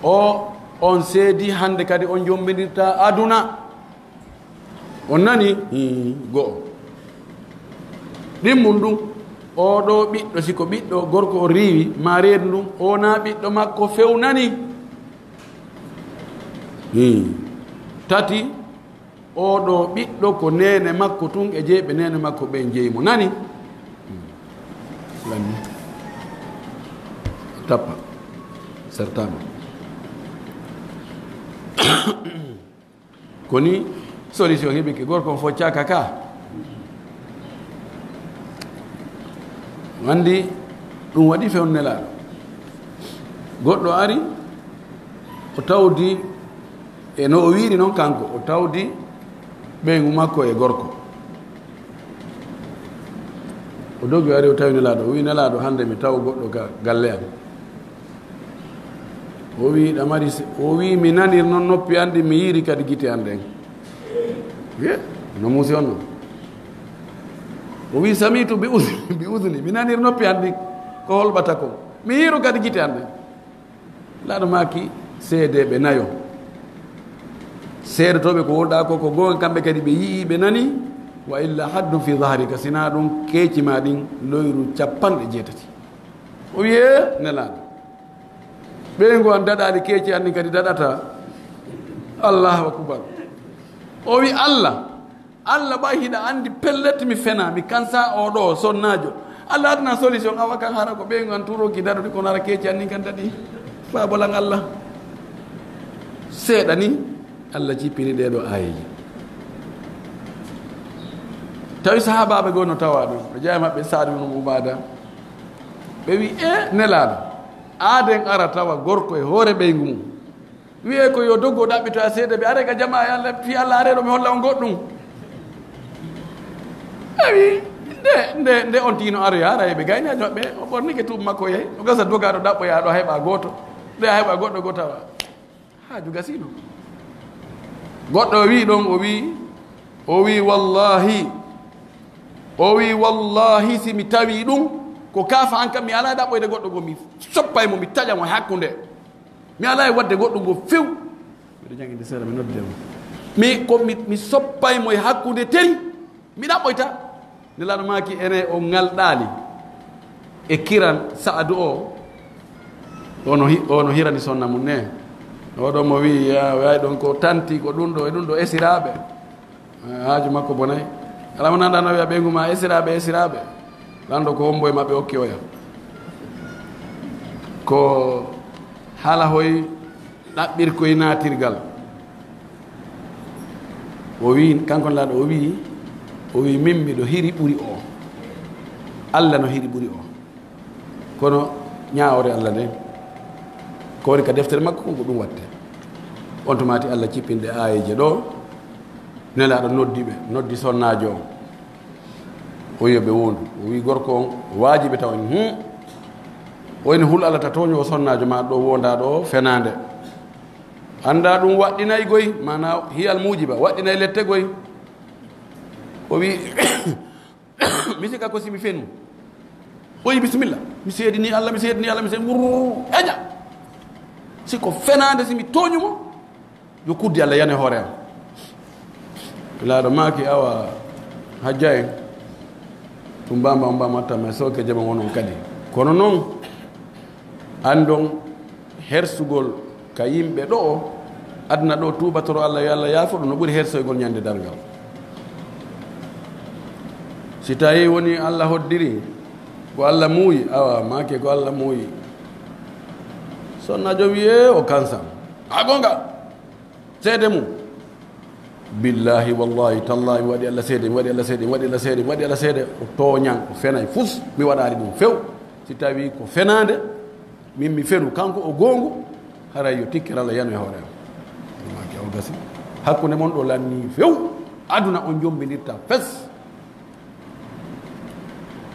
O, on seedi hannde kadi on jombindirta aduna. On nani? Hii, go'o. Ɗimmun ɗum, oo ɗoo ɓiɗɗo, si ko ɓiɗɗo gorko o riiwi, maa reedu ndum, o naa ɓiɗɗo makko fewnani. Hii. Tati, oo ɗoo ɓiɗɗo ko neene makko tun e jeyɓe neene makko ɓen jeyi mo. Nani? Lanni. Tappa. Sertaama. Ko ni solution heɓike, gorko on fof caka ka. Anndi ɗum waɗi fewn Nelaaɗo. Goɗɗo ari, o tawdi, e no o wiiri noon kanko, o tawdi ɓeyngu makko e gorko. O dogi, o ari, o tawi Nelaaɗo. O wi, "Nelaaɗo, hannde mi tawa goɗɗo ka galle am." O wi, "Ɗa mari se-," o wi, "Mi nanir noon noppi an ɗin, mi yiiri kadi gite an ɗen." Ye, no muusi on noon. O wi, "Samitu bi udhuni, bi udhuni, mi nanir noppi an ɗin ko holɓata kon. Mi yiiru kadi gite an ɗen." Nelaaɗo maaki, seedeeɓe nayo. Seedotooɓe ko wolɗaa ko, ko goonga, kamɓe kadi ɓe yi'i, ɓe nani, "Wa illa haddun fi dhahrika, sinaa ɗum keeci maa ɗin loyru capanɗe jeetati." O wi'i, "Ee, Nelaaɗo, ɓeyngu an daɗaali, keeci an ɗin kadi daɗataa." Allahu akbar. O wi'i, "Allah, Allah ɓay hiɗa anndi pellet mi fena, mi kansa o ɗo sonnaajo. Allah adna solution, awa kan hara ko ɓeyngu an turoki daɗude, kono hara keeci an ɗin kan daɗi. Faabolan Allah." Seeɗa ni, Allah jippini ɗee ɗoo aayeeje. Tawi sahaabaaɓe goo no tawa ɗum. O jeyaa maɓɓe Saadu ibn Ubaada. Ɓe wi, "E Nelaaɗo, aaden ara tawa gorko e hoore ɓeyngu mum. Wiyee ko yo doggo ɗaɓɓito a seedeeɓe, are ka jamaa e Allah, fii Allah are ɗo mi holla on goɗɗum." Ɓe wi, nde, nde, nde on tino aroya, ara e ɓe gaynaajo maɓɓe, o ɓornike tuubu makko yehi, o gasa doga ɗo ɗaɓɓoya ɗo heɓa gooto, ɗo a heɓa goɗɗo goo tawa. Haaju gasino. Goɗɗo o wi ɗon, o wi, o wi, "Wallahi, o wi, wallahi, si mi tawi ɗum, ko kaafa an kam, mi alaa ɗaɓɓoyde goɗɗo goo, mi soppay mo, mi taƴa mo e hakkunde. Mi alaa e waɗde goɗɗum goo few." Miɗo janginde seeɗa, mi nodde mo. Mi, ko mi, mi soppay mo e hakkunde teri, mi ɗaɓɓoyta. Nelaaɗo maaki, ene o ŋalɗaali e kiran Saadu o, ono hi-, ono hirani sonna mum ne. Oɗo mo wi, "Ya, way ɗon ko tanti, ko ɗum ɗo e ɗum ɗo esiraaɓe." Eh, haaju makko bonay. Alaa mo nanɗa no wiya ɓeyngu ma esiraaɓe, esiraaɓe. Lanɗo ko hombo e maɓɓe okki oya. Ko haala hoy ɗaɓɓirkoy naatirgal. O wi, kanko Nelaaɗo o wi, o wi, "Min miɗo hiri ɓuri o. Allah no hiri ɓuri o." Kono ñaawoore Allah nden, ko woni ka deftere makko kon, ko ɗum watte. On tuma ti Allah jippinde aayeeje ɗo, Nelaaɗo noddi ɓe, noddi sonnaajo on. O wiya ɓe wondu. O wi gorko on, waajibi taw en, "Hmm. O ene hul Allah ta tooño o sonnaajo ma ɗo wonda ɗo fenaande. Annda ɗum waɗɗinay goy, maana hiyal muujiba, waɗɗinay lette goy." O wi, "Mi sika ko si mi fenu." O wi, "Bisimilla. Mi seedini Allah, mi seedini Allah, mi seedini, wurr, eña. Si ko fenaande, si mi tooñu mo, yo kuddi Allah yane hoore am." Laaɗo maaki, "Awa, hajja en, ɗum mbamba, on mbamatta, mais sooke jama wonon kadi. Kono noon, anndon hersugol ka yimɓe ɗo, aduna ɗo, tuubatoro Allah, yo Allah yaafo ɗum, no ɓuri hersoygol ñande darngal. Si tawi woni Allah hoddiri, ko Allah muuyi, awa, maake ko Allah muuyi." Sonna jom wiye, "O kansan. A gonga. Seede mum. Billahi, wallahi, tallahi, mi waɗi Allah seede, mi waɗi Allah seede, mi waɗi Allah seede, mi waɗi Allah seede." O tooñan, o fenay fus, mi waɗaali ɗum few. Si tawi ko fenaande, min mi fenu, kanko o goongu, haray yo tikkere Allah yanu e hoore am. Maaki o gasi. Hakkunde mon ɗo lanni few, aduna on jombindirta fes.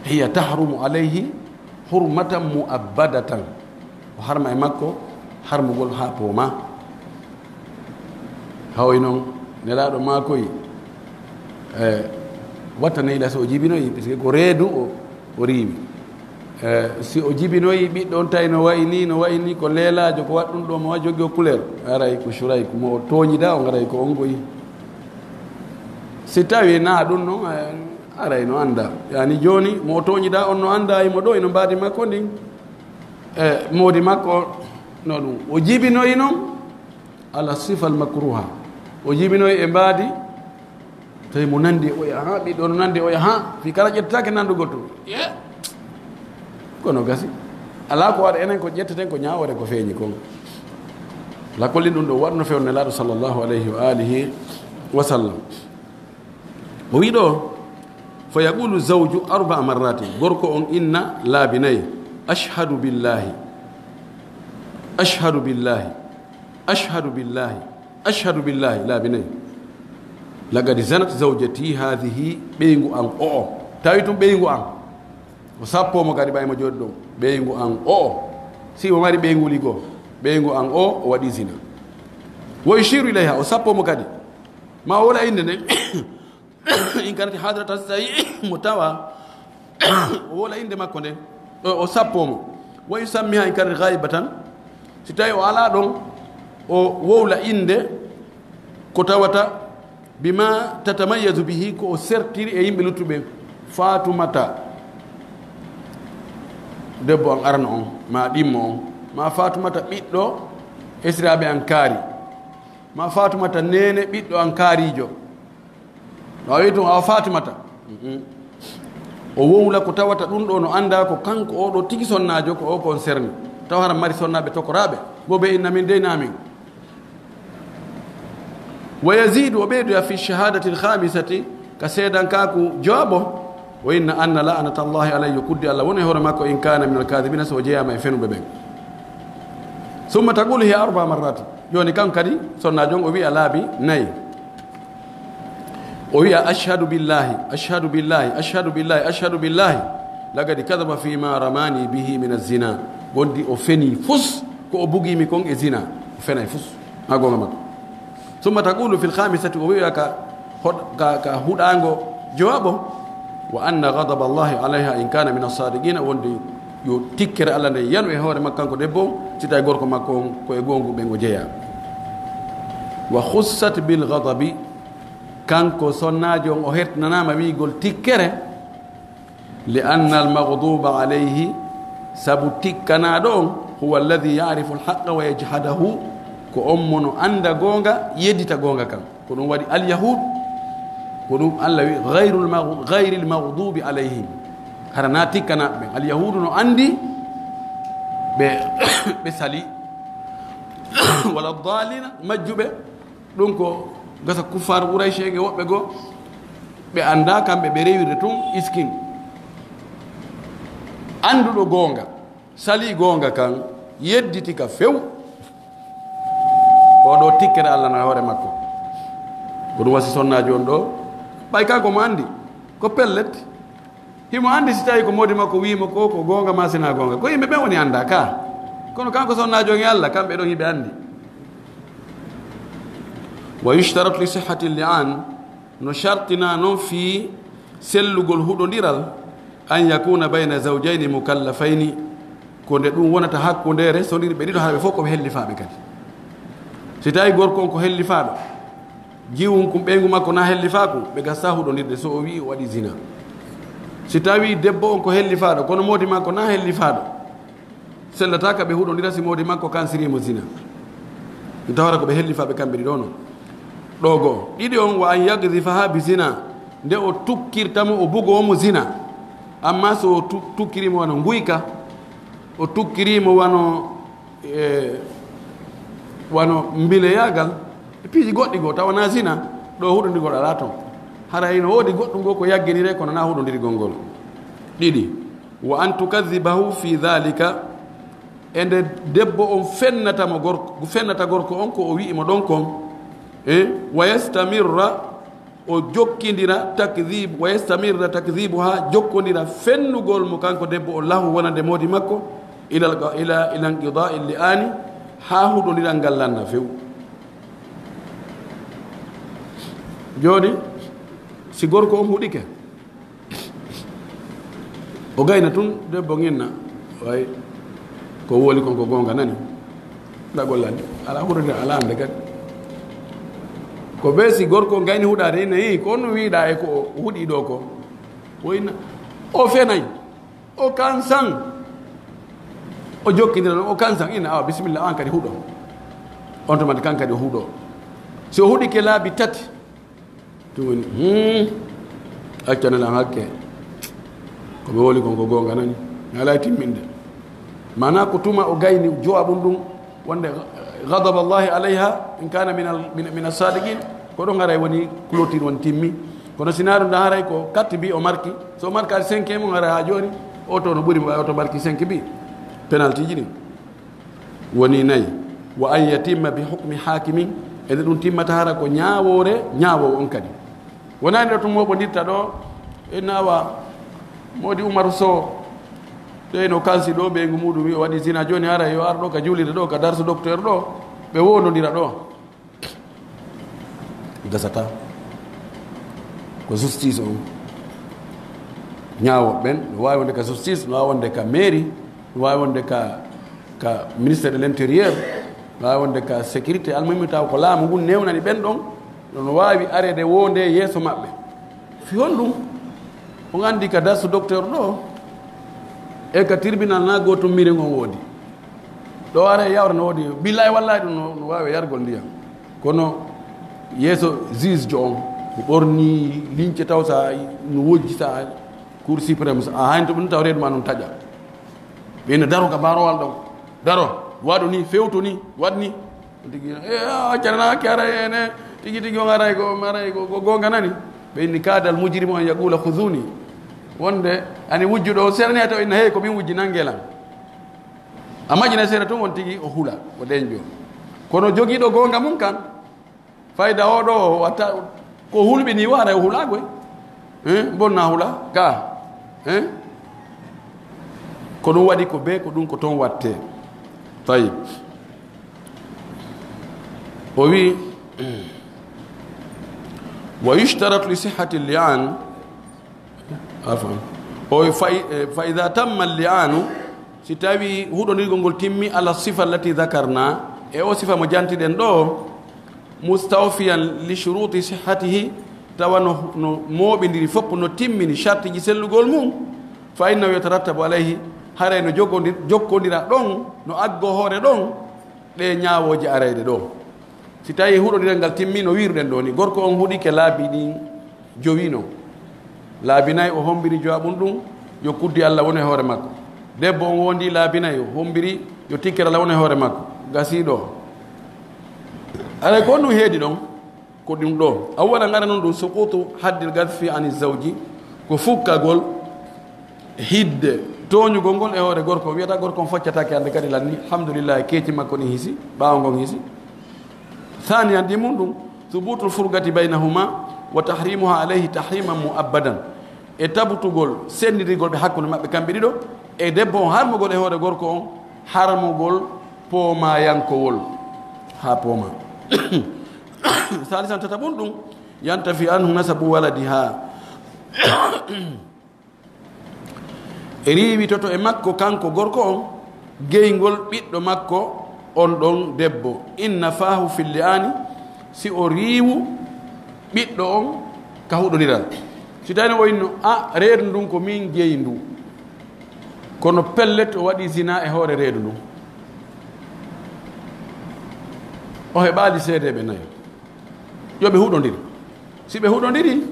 "Hiya tahrumu alayhi hurmatan muabbadatan." O harma e makko harmugol haa pooma. Hawi noon, Nelaaɗo maakoyi, e, watta nehila so o jibinoyi, parce que ko reedu o, o riiwi. E, si o jibinoyi ɓiɗɗo on tawi no wayi ni, no wayi ni, ko leelaajo, ko waɗ ɗum ɗo, mo wa jogii o couleur, aray ko Surayku, mo o tooñida, o ngaray ko on goyi. Si tawi na ɗum noon, e, aray no annda. Yani jooni, mo o tooñida on no annda, imo ɗo, ino mbaadi makko ndin. E, moodi makko, no ɗum. O jibinoyi noon, ala sifal makruha. O jibinoyi e mbaadi, tawi mo nandi e oya, ha, ɓiɗɗo no nandi e oya, ha, fi kala ƴettake nandugol to. Ye. Kono gasi. Alaa ko waɗa enen ko ƴetteten ko ñaawoore ko feeñi kon. Lakolli ɗum ɗo waɗno fewndo Nelaaɗo sallallahu alayhi wa alihi wa sallam. O wi ɗo, "Fa yaqulu zawju arba'a marratin." Gorko on inna laabi nayi, "Ashhadu billahi." Ashhadu billahi, ashhadu billahi, ashhadu billahi, laabi nayi. Laqad zanat zawjati hadhihi, ɓeyngu an o'o. Tawi tun ɓeyngu an. O sappo mo kadi ɓay mo jooɗi ɗon. Ɓeyngu an o'o. Si o mari ɓeynguuli goo. Ɓeyngu an o, o waɗi zina. Wa yushiru ilayha, o sappo mo kadi. Ma o wola innde nden. In kanat hadirata, si tawi mo tawa, o wola innde makko nden, o, o sappo mo. Wa yusammiha in kanat ghaibatan, si tawi o alaa ɗon, o wowla innde ko tawata bima tatamayyazu bihi, ko o sertiri e yimɓe luttuɓe. Fatumata, debbo an arano on, ma ɗimmo on, ma Fatumata ɓiɗɗo esiraaɓe an kaari, ma Fatumata neene ɓiɗɗo an kaariijo. No a wi'i tun, awa Fatimata. Mm-mm. O wowla ko tawata ɗun ɗo no annda ko kanko oo ɗoo tigi sonnaajo, ko o concerné. Tawa hara mari sonnaaɓe tokoraaɓe. Bo ɓe inna min dey na min. Wa yazidu, o ɓeydoya fi shahadati al-khamisati, ka seedankaaku jowaɓo. Wa inna anna la'nata Allahi alayhi, yo kuddi Allah wonu e hoore makko, in kana min al-kadhibina, so o jeyaama e fenuɓe ɓen. Summa taqulu hiya arba marrati. Jooni kan kadi, sonnaajo on o wi'a laabi nayi. O wi'a, "Ashhadu billahi, ashhadu billahi, ashhadu billahi, ashhadu billahi, laqad kadhaba fi ma ramani bihi min az-zina." Wondi o feni fus ko o bugii mi kon e zina. O fenay fus. Ha gonga makko. Summa taqulu fil khamisati, o wi'a ka hod-, ka, ka huɗaango jowaɓo, "Wa anna ghadaba Allahi alayha in kana min as-sadiqina." Wondi yo tikkere Allah nde yanu e hoore makko kanko debbo on, si tawi gorko makko on ko e gongu ɓen o jeyaa. Wa khussat bil ghadabi, kanko sonnaajo on o hertinanaama wi'ugol tikkere, li anna al maghduba alayhi, sabu tikkanaaɗo on, huwa alladhi ya'rifu al haqqa wa yajhadahu, ko on mo no annda goonga, yeddita goonga kan. Ko ɗum waɗi al yahud, ko ɗum Allah wi ghayrul magh-, ghayril maghdubi alayhim. Hara na tikkanaaɓe ɓen. Al yahudu no anndi ɓe, ɓe sali. Wala dhalina, majjuɓe. Ɗum ko gasa kuffaaru Qurayshi en e woɓɓe goo, ɓe anndaa kamɓe ɓe rewirde tun iskin. Annduɗo goonga, salii goonga kan, yedditi ka few. Oo ɗoo tikkere Allah na e hoore makko. Ko ɗum wasi sonnaajo on ɗoo, ɓay kanko mo anndi, ko pellet. Himo anndi si tawi ko moodi makko wi'i mo ko, ko goonga maa si na goonga. Ko yimɓe ɓen woni anndaa ka. Kono kanko sonnaajo on e Allah, kamɓe ɗon hiɓe anndi. Wa yushtaratu li sihhati li'an, no shartina non fii sellugol huɗondiral, an yakuna bayna zawjayni mukallafayni, ko nde ɗum wonata hakkunde resondirɓe ɓe ɗiɗo, hara ɓe fof ko ɓe hellifaaɓe kadi. Si tawi gorko on ko hellifaaɗo, jiwun kun ɓeyngu makko na hellifaaku, ɓe gasa huɗondirde so o wi'i o waɗi zina. Si tawi debbo on ko hellifaaɗo, kono moodi makko na hellifaaɗo, sellata ka ɓe huɗondira si moodi makko kan sirimo zina. Mi tawara ko ɓe hellifaaɓe kamɓe ɗiɗo non. Ɗo goo. Ɗiɗi on, wa an yagdhifaha bi zina, nde o tukkirta mo, o bugo mo zina. Amma so o tu-, tukkirimo wano nguyka, o tukkirimo wano e wano mbileyaagal, e piiji goɗɗi goo, tawa na zina, ɗo huɗondirgol alaa ton. Hara ino woodi goɗɗum goo ko yagginiree, kono na huɗondirgol ngol. Ɗiɗi, wa an tukadhibahu fi dhalika, e nde debbo on fennata mo gorko, fennata gorko on ko o wi'i mo ɗon kon, e wa yastamirra, o jokkindira takdhib, wa yastamirra takdhibuha, jokkondira fennugol mo kanko debbo o lahu wonande moodi makko, ila, ila, ila inqida'i li'ani, haa huɗondiral ngal lanna few. Jooni, si gorko on huɗike, o gayna tun, debbo nginna, way, ko woli kon ko goonga nani. Nda gollani. Ala huɗondiral, ala annde kadi. Ko be si gorko on gayni huɗaade, inna, "Ii, ko on wiɗa e ko o huɗi ɗo ko?" O inna, "O fenay. O kansan." O jokkindira ɗon, "O kansan." Inna, "Awa, bisimilla, an kadi huɗo." On tuma kan kadi o huɗo. Si o huɗike laabi tati, ɗum woni, hmm, accanal am hakke. Ko ɓe woli kon ko goonga nani. Mi alaa e timminde. Maanaa ko tuma o gayni jowaɓun ɗum, wonde ghadaba Allahi alayha in kana min al-, min, min as-sadiqin. Ko ɗon haray woni clôture on timmi. Kono si naa ɗum ɗon haray ko quatre bi o marki. So o markaali cinq mum haray haa jooni, o to no ɓuri mo ɓay o to marki cinq bi. Penalty ji ɗin. Woni nayi. Wa an yatimma bi hukmi hakimin, ede ɗum timmata hara ko ñaawoore ñaawoowo on kadi. Wonaani ɗo tun mooɓondirta ɗo, e nawa moodi Umaru Sow, ɓe no kansi ɗo, ɓe ngu muɗum wi o waɗi zina, jooni hara yo ar ɗo ka juulirde ɗo, ka darsu docteur ɗo, ɓe wondondira ɗo. Gasata. Ko justice on. Ñaawooɓe ɓen, no waawi wonde ka justice, no waawi wonde ka mairie, no waawi wonde ka, ka ministère de l'intérieur, no waawi wonde ka sécurité, almuhimmi taw ko laamu ngun newnani ɓen ɗon, no waawi areede wonde yeeso maɓɓe. Fi honɗum? On anndi ka darsu docteur ɗo, e ka tribunal na gootum mirin on woodi. Ɗo ara e yawre no woodi, billahi wallahi ɗum no, no waawi yargol ndiyam. Kono yeeso juge jo on, mi ɓorni lince taw sa no wojji sa Cour suprême, sa a haynto ɗum taw reedu ma ɗum taƴa. Ɓe no daro ka barowal ɗon. Daro, waɗu ni, fewtu ni, waɗ ni. Tigi, e, a, carana, ke aray ene, tigi, tigi, on aray ko, aray ko, ko goonga nani. Ɓe inni kadal mujrimu an yaqula khudhuni. Wonde, ani wujjuɗo, o serani taw inna, hey, ko min wujji, nangelam. A majina sera tun on tigi o hula, o denjo. Kono jogiiɗo goonga mum kan, fayda o ɗo o watta, ko hulɓini o haray o hula koy. Hein? Bonna hula, ka. Hein? Ko ɗum waɗi ko be, ko ɗum ko toon watte. Tayyib. O wi, wa yushtaratu li sihhati li'an, afwan. O wi fa, eh, fa idha tamma li'anu, si tawi huɗondirgol ngol timmi ala sifa allati dhakarna, e o sifa mo jantiɗen ɗo, mustawfiyan li shuruti sihhatihi, tawa no, no mooɓindiri fof, no timmini shartiji sellugol mum, fa innahu yatarattabu alayhi, haray no jogodi-, jokkondira ɗon, no aggo hoore ɗon, ɗe ñaawooje arayɗe ɗo. Si tawi huɗondiral ngal timmi no wiiruɗen ɗo ni, gorko on huɗike laabi ɗin jowi no. Laabi nayi o hombiri jowaɓun ɗum, yo kuddi Allah won e hoore makko. Debbo on wondi laabi nayi o hombiri, yo tikkere Allah won e hoore makko. Gasi ɗo. Aray ko honɗum heedi ɗon? Ko ɗum ɗo. Awwalan ara non ɗum suqutu haddil gadfi ani zawji, ko fukkagol hidde tooñugol ngol e hoore gorko. Wiyata gorko on foccatake hande kadi lanni. Alhamdulillah, keeci makko ɗin hisi, ɓaawo ngon hisi. Thaniyan ɗi mum ɗum, thubutul furgati baynahuma wa tahrimuha alayhi tahriman muabbadan. E tabutugol, sendidigol ɓe hakkunde maɓɓe kamɓe ɗiɗo, e debbo on harmugol e hoore gorko on, harmugol poomayankowol. Ha pooma. Salisan tata ɓun ɗum, yantafi anhu nasabu waladiha. Riiwitoto e makko kanko gorko on, geyngol ɓiɗɗo makko on ɗon debbo. In nafahu fil li'ani, si o riiwu ɓiɗɗo on ka huɗondiral. Si tawi no o inno, a, reedu ndun ko min geyi ndu. Kono pellet o waɗi zina e hoore reedu ndun. O heɓaali seedeeɓe nayo. Yo ɓe huɗondiri. Si ɓe huɗondiri,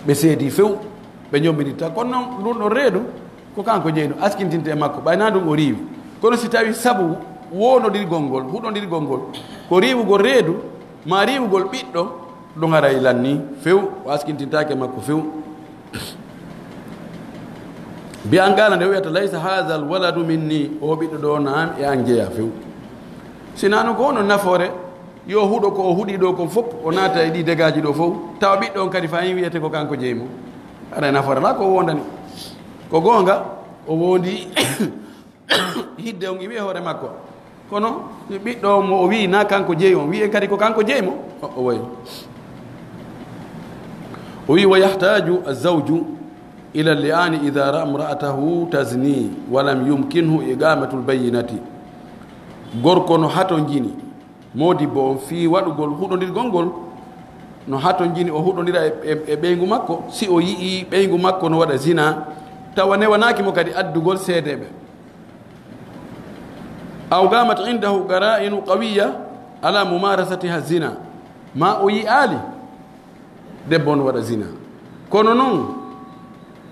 ɓe seedi few, ɓe ñombinirta. Kono non, ndun ɗon reedu, ko kanko jeyi ɗum, askintinte e makko, ɓay na ɗum o riiwi. Kono si tawi sabu wondodirgol ngol, huɗondirgol ngol, ko riiwugol reedu, ma riiwugol ɓiɗɗo, ɗum haray lanni few, o askintintaake e makko few. Bi an qaala, nde o wiyata, "Laysa haadha al waladu minni," o ɓiɗɗo ɗo na am e an jeya few. Sinaa noon ko hono nafoore, yo huɗo ko o huɗi ɗo kon fof, o naata e ɗi degaaji ɗo fof, tawa ɓiɗɗo on kadi fayin wiyete ko kanko jeyi mo. Aɗa e nafoore alaa ko o wondani. Ko goonga, o wondi hidde on iwi e hoore makko. Kono ɓiɗɗo on mo o wiyi na kanko jeyi on, wiyen kadi ko kanko jeyi mo. O, o wayi. O wiyi, "Wa yahtaju azawju ila li'ani idha ra'a imra'atahu tazni wa lam yumkinhu iqamatul bayyinati." Gorko no hatonjini moodibbo on fii waɗugol huɗondirgol ngol, no hatonjini o huɗondira e, e, e ɓeyngu makko, si o yi'i ɓeyngu makko no waɗa zina, tawa newanaaki mo kadi addugol seedeeɓe. Aw qamat indahu qara'inu qawiyya ala mumarasatiha zina, ma o yi'aali debbo on waɗa zina. Kono non,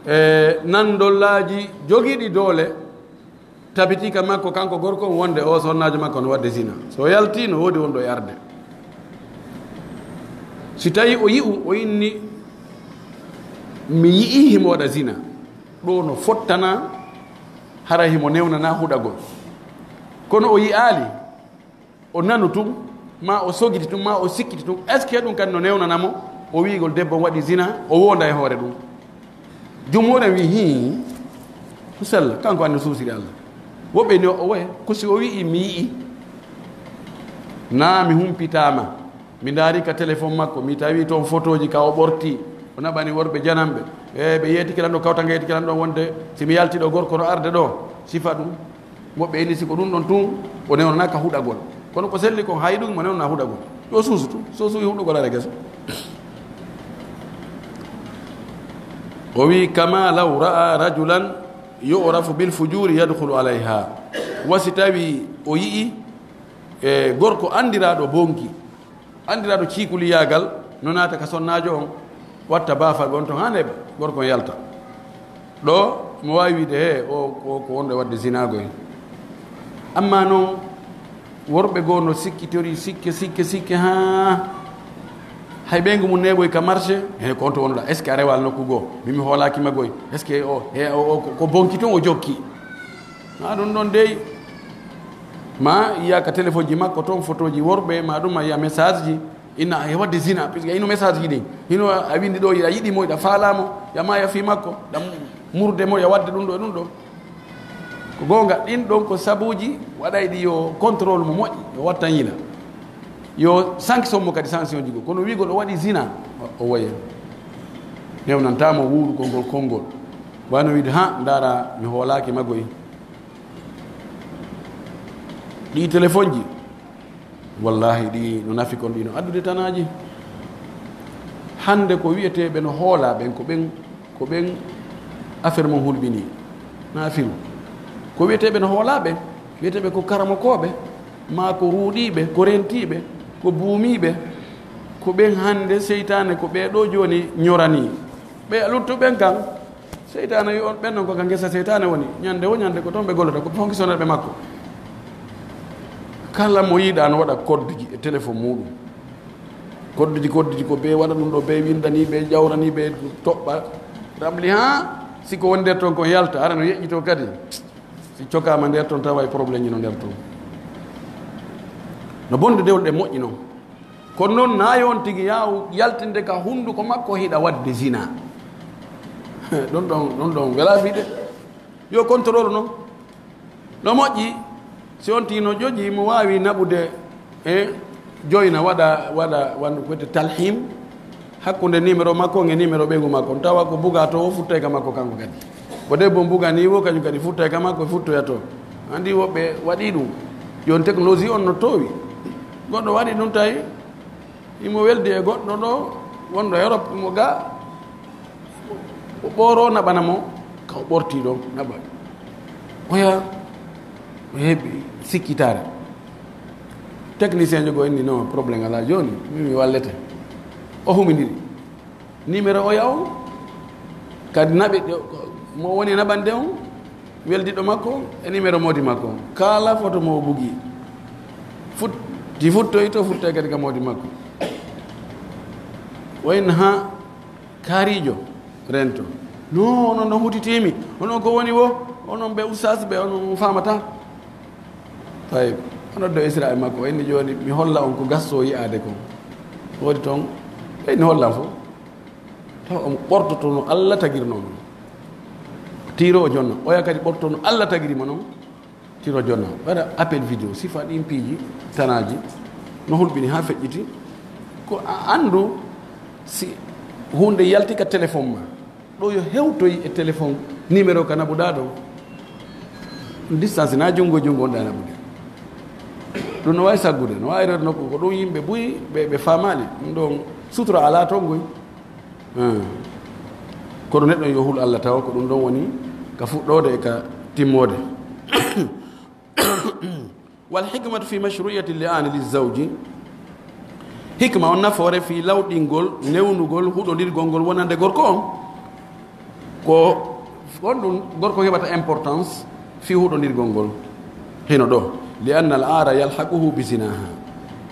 e, nandollaaji jogiiɗi doole, tabitii ka makko, kanko gorko on, wonde o sonnaajo makko no waɗde zina. So yaltii, no woodi wonɗo e arde. Si tawi o yi'u, o inni, "Mi yi'ii himo waɗa zina." Ɗo no fottana, hara himo newnana huɗagol. Kono o yi'aali, o nanu tun, ma o sogiti tun, ma o sikkiti tun. Est-ce que ɗum kadi no newnana mo o wi'ugol debbo waɗi zina, o wonda e hoore ɗum? Jumhuuren wi, hii, ko sella, kanko anndi suusiri Allah. Woɓɓe ni o waye, ko si o wi'i mi yi'i, naa mi humpitaama, mi ndaari ka téléphone makko, mi tawi toon fotooji ka o ɓorti, o naɓani worɓe jananɓe. E ɓe yeetike lan ɗo, kawta nga yeetike lan ɗo wonde si mi yalti ɗo, gorko no arde ɗo, sifa ɗum. Woɓɓe ini si ko ɗum ɗon tun o newnanaa ka huɗagol. Kono ko selli kon, hay ɗum mo newnanaa huɗagol. Yo suusu tun, so suuyi huɗugol ara geso. O wi, kama law ra'a rajulan yu'rafu bil fujuri yadkhulu alayha. Wa si tawi o yi'i, e, gorko anndiraaɗo bonki, anndiraaɗo ciikuliyaagal, no naata ka sonnaajo on, watta baafal on ton haa neeɓa, gorko on yalta. Ɗo mo waawi wiide, he, o, o ko wonɗo e waɗde zinaago en. Amma noon, worɓe goo no sikkitori sikke, sikke, sikke, haa hay ɓeyngu mum neeɓoy ka marché, he, ko on to wonɗa? Est-ce que a rewaali nokku goo? Min mi hoolaaki ma goy. Est-ce que o, he, o, o, ko, ko bonki tun o jokki? Ma ɗum ɗon dey, ma yiya ka téléphone ji makko toon fotooji worɓe, ma ɗum ma yiya message ji, ina e waɗde zina, puisque ino message ji ɗin. Hino a windi ɗo, yiɗa yiɗi mo, yiɗa faala mo, ya ma ya fii makko, ɗam murde mo, ya waɗde ɗum ɗo e ɗum ɗo. Ko goonga, ɗin ɗon ko sabuuji waɗayɗi yo contrôle mo moƴƴi, yo wattan yila. Yo sanction mo kadi sanction ji goo. Kono wi'ugol o waɗi zina, o, o woye. Newnantaa mo wuurugol ngol konngol. Wano wiide, ha, ndaara, mi hoolaaki ma goy. Ɗii téléphone ji, wallahi, ɗi no nafi kon, ɗi no addude tanaaji. Hannde ko wi'eteeɓe no hoolaa ɓen, ko ɓen, ko ɓen affaire mum hulɓinii. Na firu. Ko wi'eteeɓe no hoolaa ɓen, wi'eteeɓe ko karamokooɓe, maa ko ruuɗiiɓe, ko rentiiɓe, ko buumiiɓe, ko ɓen hannde seytaane, ko ɓee ɗoo jooni ñoranii. Ɓe luttuɓe ɓen kan, seytaane yo on, ɓen non ko ka ngesa seytaane woni. Ñande wo ñande ko toon ɓe gollata, ko fonctionnaire ɓe makko. Kala mo yiɗaa no waɗa kodduji e téléphone muuɗum. Kodduji, kodduji ko bee waɗa ɗum ɗo, bee winndanii, bee ƴawranii, bee toɓɓa. Rabli haa si ko woni nder toon ko yalta, hara no yeƴƴitoo kadi. Si cokaama nder toon, tawa e problème ji no nder toon. No bonde dewle ɗe moƴƴi non. Kono noon, na yo on tigi yaaw yaltinde ka hunnduko makko hiɗa waɗde zina. Ɗum ɗon, ɗum ɗon welaa fiide. Yo contrôle noon. No moƴƴi, si on tigi no joƴi, mo waawi naɓude, e joyna, waɗa, waɗa, wano ko wiyetee talhim, hakkunde numéro makko e numéro ɓeyngu makko. Tawa ko buga to, o futtay ka makko kanko kadi. Ko debbo bugani wo, kañum kadi futtay ka makko, futtoya to. Anndi woɓɓe waɗi ɗum. Jooni technologie on no toowi. Goɗɗo waɗi ɗum tawi imo weldi e goɗɗo ɗo, wonɗo Europe, imo ga, o ɓooro naɓana mo, ka o ɓorti ɗo, naɓa. Oya, o heɓi sikkitaare. Technicien jo go inni, "Non, problème alaa jooni, min mi wallete." O humindiri. Numéro oya on, kadi naɓi, mo woni e naɓande on, weldiɗo makko, e numéro moodi makko. Kala foto mo o bugi. Fut-, ti futtoy to, futtay kadi ka moodi makko. Wayin ha kaarijo rento. "Non, onon no hutitiimi. Onon ko woni wo? Onon ɓe ustaas ɓe, onon on faamata." Tawi, o noddo Israel makko, o inni, "Jooni, mi holla on ko gasso yi'aade kon." Woodi toon, ɓe inni hollan fof. Taw omo ɓortoto no Allah tagirnoo noon. Tiiro o jonna. Oya kadi ɓortoto no Allah tagiri mo noon. Tiiro jonna. Waɗa appel vidéo. Sifa ɗiin piiji, tanaaji, no hulɓini haa feƴƴiti. Ko a anndu si huunde yalti ka téléphone ma. Ɗo yo hewtoy e téléphone numéro ka naɓuɗaa ɗo. Distance na junngo e junngo wonɗaa naɓude. Ɗum no waawi saggude, no waawi rewde nokku. Ko ɗum yimɓe buy ɓe, ɓe faamaali. Ɗum ɗon sutura alaa toon ngoy. Ah. Kono neɗɗo yo hul Allah tawa ko ɗum ɗon woni ka fuɗɗoode e ka timmoode. Wal hikmatu fi mashru'iyati li'ani li zawji. Hikma on nafoore fii lawɗingol, newnugol, huɗondirgol ngol wonande gorko on. Ko, ko honɗum gorko heɓata importance fii huɗondirgol ngol? Hino ɗo, "Li anna al aara yalhaquhu bi zinaha."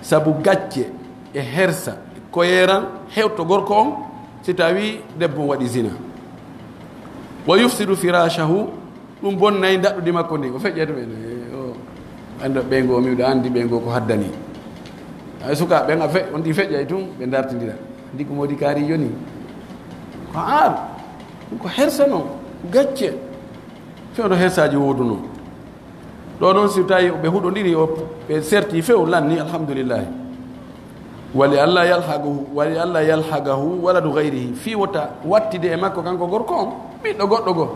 Sabu gacce e hersa, e koyeeral hewto gorko on si tawi debbo on waɗi zina. "Wa yufsidu firashahu," ɗum bonnay ndaɗɗudi makko ndin. O feƴƴay ɗum en, eh, o, Ando ɓeyngo, miɗo anndi ɓeyngo ko haddani. Ay, sukaaɓe ɓen, a fe-, on ɗi feƴƴay tun, ɓe dartindira. Ndi ko moodi kaarijo ni. Ko aar. Ɗum ko hersa non, gacce. Fewndo hersaaji woodunoo. Ɗo noon, si tawi ɓe huɗondiri, o, ɓe serti few, lanni, alhamdulillahi. Wali alla yalhaqahu, wali alla yalhaqahu waladu ghayrihi. Fii wota wattide e makko kanko gorko on, ɓiɗɗo goɗɗo goo.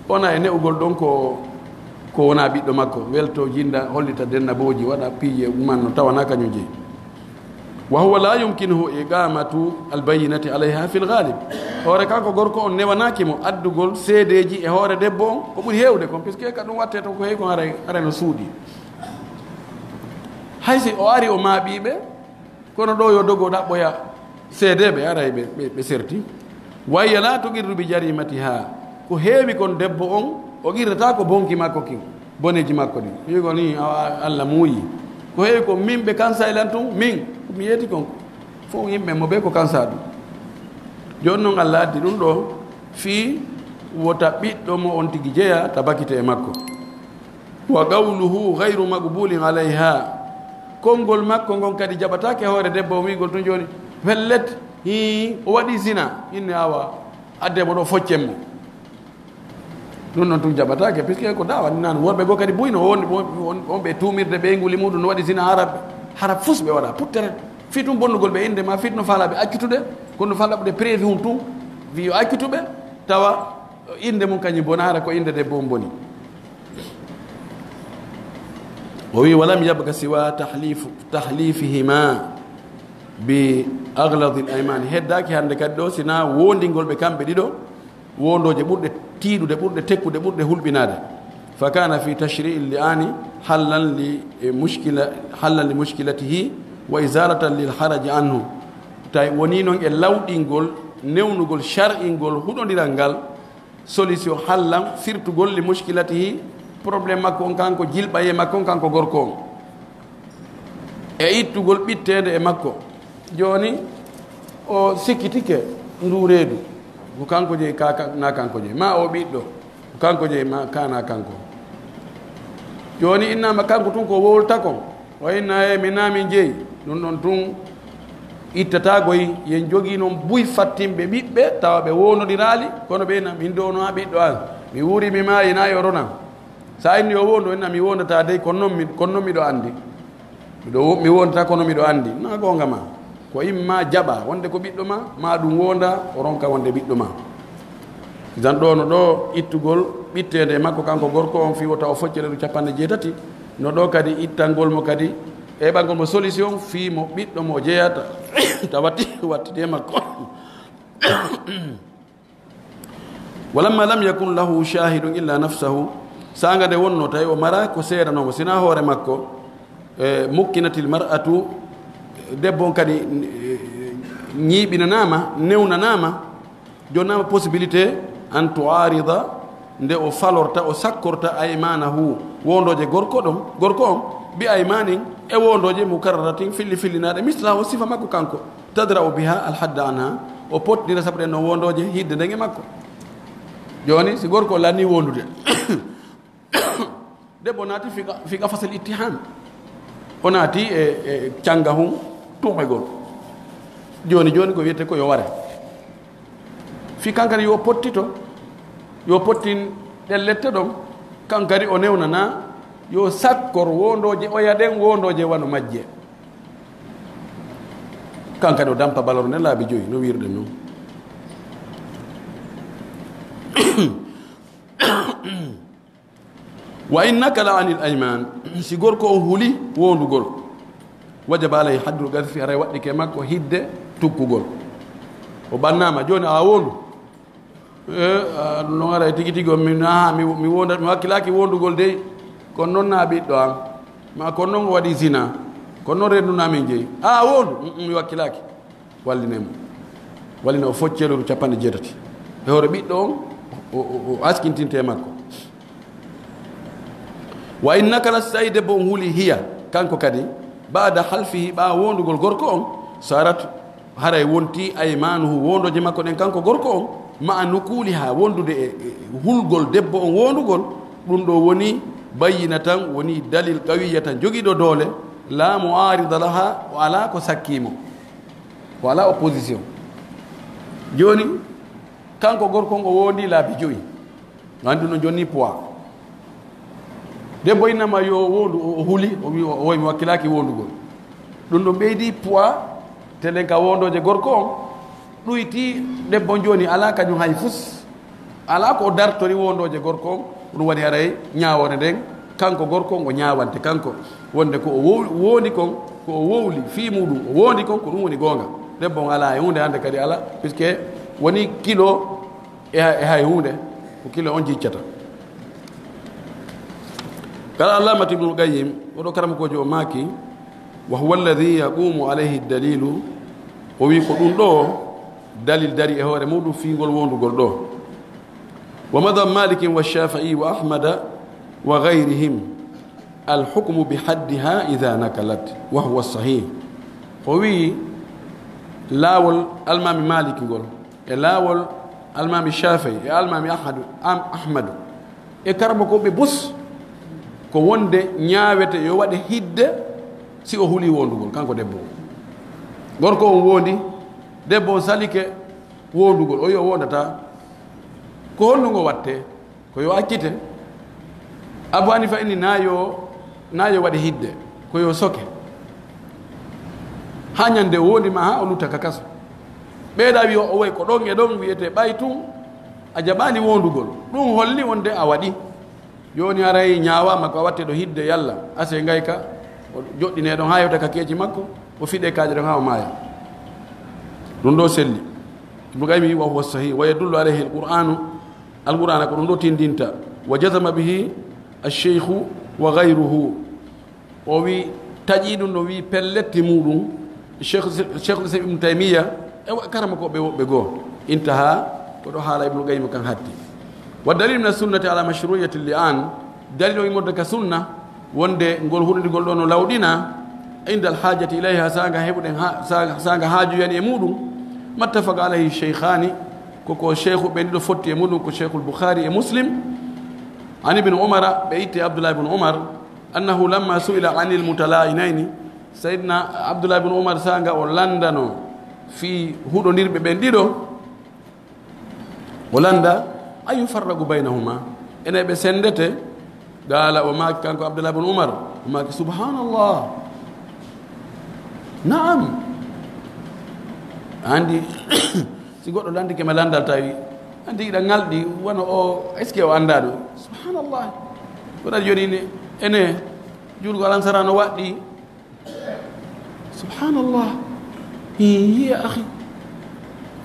Wona e ne'ugol ɗon ko, ko wona ɓiɗɗo makko. Welto jinda, hollita dennabooji, waɗa piiji e man no tawana kañum jeyi. Wa huwa la yumkinuhu iqamatu albayyinati alayha fil ghalib. Hoore kanko gorko on newanaaki mo addugol seedeeji e hoore debbo on, ko ɓuri heewde kon, puisque ka ɗum watte ton ko heewi kon haray, haray no suuɗi. Hay si o ari o maaɓii ɓe, kono ɗo yo dogo ɗaɓɓoya seedeeɓe, haray ɓe, ɓe, ɓe serti. Wa hiya la tuqirru bi jarimatiha. Ko heewi kon debbo on, o qirrataa ko bonki makko kin, boneeji makko ɗin. Wi ko ni, awa, Alla muuyi. Ko heewi ko min ɓe kansa e lan tun, min, mi yeeti kon. Fof yimɓe mo ɓe ko kansa ɗum. Jooni noon Alla addi ɗum ɗo fii wota ɓiɗɗo mo on tigi jeya tabakite e makko. Wa qawluhu ghayru maqbulin alayha. Konngol makko ngon kadi jaɓataake hoore debbo o wi'gol tun jooni, pellet, hii, o waɗi zina. Inne awa, adde mo ɗo foccen mo. Ɗum noon tun jaɓataake, puisque ko daawa ni naan. Worɓe goo kadi buy no won, won, won, won ɓe tuumirde ɓeyngu li muɗum no waɗi zina hara, hara fus ɓe waɗa puttere. Fii tun bonnugol ɓe innde ma, fii tun no faalaa ɓe accutude, kono no faalaa ɓe prévu hun tun, wi yo accutu ɓe, tawa innde mum kañum bona, hara ko innde debbo on boni. O wi, "Walam yabqa siwa tahlif-, tahlifihima bi aghladi al ayman." Heddaaki hannde kadi ɗo, sina wondingol ɓe kamɓe ɗiɗo, wondooje ɓurɗe tiiɗude, ɓurɗe tekkude, ɓurɗe hulɓinaade. Fa kana fi tashri'i li'ani hallan li, e, mushkila, hallan li mushkilatihi wa izalatan lil haraji anhu. Tawi woni noon e lawɗingol, newnugol, shar'ingol, huɗondiral ngal, solution hallan, firtugol li mushkilatihi, problème makko on kanko, jilɓaye makko on kanko gorko on. E ittugol ɓitteende e makko. Jooni, o sikkitike ndu reedu. Ko kanko jeyi, ka, ka, na kanko jeyi. Ma o ɓiɗɗo. Ko kanko jeyi, ma ka na kanko. Jooni, innama kanko tun ko wowlata kon. O inna, "E, min na min jeyi." Ɗum ɗon tun ittata goy. Yen jogii noon buy fattinɓe ɓiɓɓe, tawa ɓe wonodiraali, kono ɓe na, "Min do no a ɓiɗɗo an. Mi wuuri, mi maayi, na yo ronan." Sa inni o wondo, inna, "Mi wondata dey, kono noon mi, kono noon miɗo anndi. Miɗo wo-, mi wondata, kono miɗo anndi." Na goonga ma. Ko imma jaɓa wonde ko ɓiɗɗo ma, ma ɗum wonda, o ronka wonde ɓiɗɗo ma. Idan ɗo no ɗo ittugol ɓitteende e makko kanko gorko on fii wota o foccere ɗum capanɗe jeetati. No ɗo kadi ittangol mo kadi, eɓangol mo solution fii mo ɓiɗɗo mo jeyata, ta watti, wattide e makko. Walamma lam yakun lahu shahidun illa nafsahu, saanga nde wonno tawi o mara ko seedanoomo, sina hoore makko, e, mukkinatil mar'atu, debbo on kadi, e, ñiiɓinanaama, newnanaama, jonnama possibilité an tuarida, nde o falorta, o sakkorta aymanahu, wondooje gorko ɗon, gorko on, bi aymanin, e wondooje mukarraratin, filli fillinaaɗe, misla o sifa makko kanko, tadra'u biha alhadda anha, o potnira sabu ɗen non wondooje hidde nden e makko. Jooni, si gorko lanni wondude, debbo naati fi qa-, fi qafasal ittiham. O naati e, e canga hun tuumegol. Jooni, jooni ko wiyete ko yo ware. Fi kankari yo pottito, yo pottin ɗen lette ɗon. Kankari o newnana, yo sakkor wondooje oya ɗen, wondooje wano majje. Kankari o dampa baloro nden laabi joyi, no wirɗen non. Wa in nakala anil ayman, si gorko on huli wondugol, wajaba alayhi haddul qadhfi, haray waɗɗike makko hidde tukkugol. O ɓannama, jooni a wondu. E, a, ɗum ɗon haray tigi tigi on, mi, aha, mi, mi wonda, mi wakkilaaki wondugol dey, kono noon na ɓiɗɗo am. Ma kono noon o waɗi zina. Kono noon renndunaa min jeyi. A wondu? Mm, mm, mi wakkilaaki. Walline mo. Walline o focceeluru capanɗe jeetati. E hoore ɓiɗɗo on, o, o, o askintinte e makko. Wa in nakala, so tawi debbo on huli hiya, kanko kadi, ba'da halfihi, ɓaawo wondugol gorko on, sarat, haray wonti aymanuhu, wondooje makko ɗen kanko gorko on, ma'a nukuliha, wondude e, e hulgol debbo on wondugol, ɗum ɗo woni Bayyinatan, woni dalil qawiyatan, jogiiɗo doole, la mu'arida laha, o alaa ko sakkii mo, o alaa opposition. Jooni, kanko gorko on o wondi laabi joyi, anndi no jonni poids. Debbo innama yo wondu, o o huli, o wi o o mi wakkilaaki wondugol. Ɗum ɗo ɓeydi poids, telen ka wondooje gorko on, ɗuyti debbo on jooni alaa kañum hay fus. Alaa ko o dartori wondooje gorko on, ɗum waɗi haray ñaawoore nden, kanko gorko on o ñaawante kanko, wonde ko o wow- wondi kon, ko o wowli fii muɗum, o wondi kon, ko ɗum woni goonga. Debbo on alaa e huunde hannde kadi alaa, puisque woni kilo e hay, e hay huunde, ko kilo on jiccata. Kala Allamatu Ibnul Qayyim, oɗo karamokoojo o maaki, wa huwa alladhi yaqumu alayhi dalilu, o wi ko ɗum ɗo dalil dari e hoore muɗum fii ngol wondugol ɗo. Wa madhab Malikin wa Shafi'i wa Ahmada wa ghayrihim, al hukmu bi haddiha idha nakalat, wa huwa sahih. O wi laawol Almaami Maliki ngol, e laawol Almaami Shafi'i, e Almaami Ahadu, Am-, Ahmadu, e karamokooɓe bus, ko wonde ñaawete yo waɗe hidde si o huli wondugol, kanko debbo on. Gorko on wondi, debbo on salike wondugol, o wi o wondataa. Ko honno ngo watte? Ko yo accite. Abu Hanifa inni na yo, na yo waɗe hidde, ko yo soke. Haa ñande wondi ma haa o lutta ka kaso. Ɓeyda wi o, o wayi ko ɗon e ɗon wiyete ɓay tun a jaɓaali wondugol. Ɗum holli wonde a waɗi. Jooni haray ñaawaama ko a watte ɗo hidde yalla. Ase ngay ka, o joɗɗine ɗon haa yewta ka keeci makko, o fiɗe kaaƴe ɗon haa o maaya. Ɗum ɗo selli. Ibnu Qayyim wi wa huwa sahih, wa yadullu alayhi al-Qur'anu, Alqur'aana ko ɗum ɗo tindinta. Wa jazama bihi al-shaykhu wa ghayruhu. O wi, taƴi ɗum ɗo wi pelletti muɗum, Cheikh, Cheikhul Islam Ibn Taymiya, e wa-, karamokooɓe woɓɓe goo. Intaha, ko ɗo haala Ibnu Qayyim kan hatti. Wa dalil min as-sunnati ala mashru'iyyati al-li'an, dalil o immorde ka sunna, wonde ngol huɗodigol ɗo no lawɗina, inda al-hajati ilayha, saanga heɓuɗen ha-, saanga, saanga haaju yani e muɗum, mattafaqa alayhi shaykhani, ko, ko sheikhu ɓen ɗiɗo fotti e muɗum, ko Sheikhul Bukhari e Muslim, an Ibn Umara, ɓe itti Abdullah ibn Umar, annahu lamma su'ila anil mutala'inayni, Sayyidina Abdullah ibn Umar saanga o landano fii huɗondirɓe ɓen ɗiɗo, o landa, a yufarraqu baynahuma, ene ɓe sendete? Qala, o maaki kanko Abdullah ibn Umar, o maaki, subhanallah. Na'am. Andi, si goɗɗo landike ma landal tawi, andi iɗa ngalɗi, wano o, est-ce que o anda ɗum? Subhanallah. Ko ɗaɗi joni ni, ene, juulgol ansara no waɗɗi. Subhanallah. Hi, hi, ya akhi.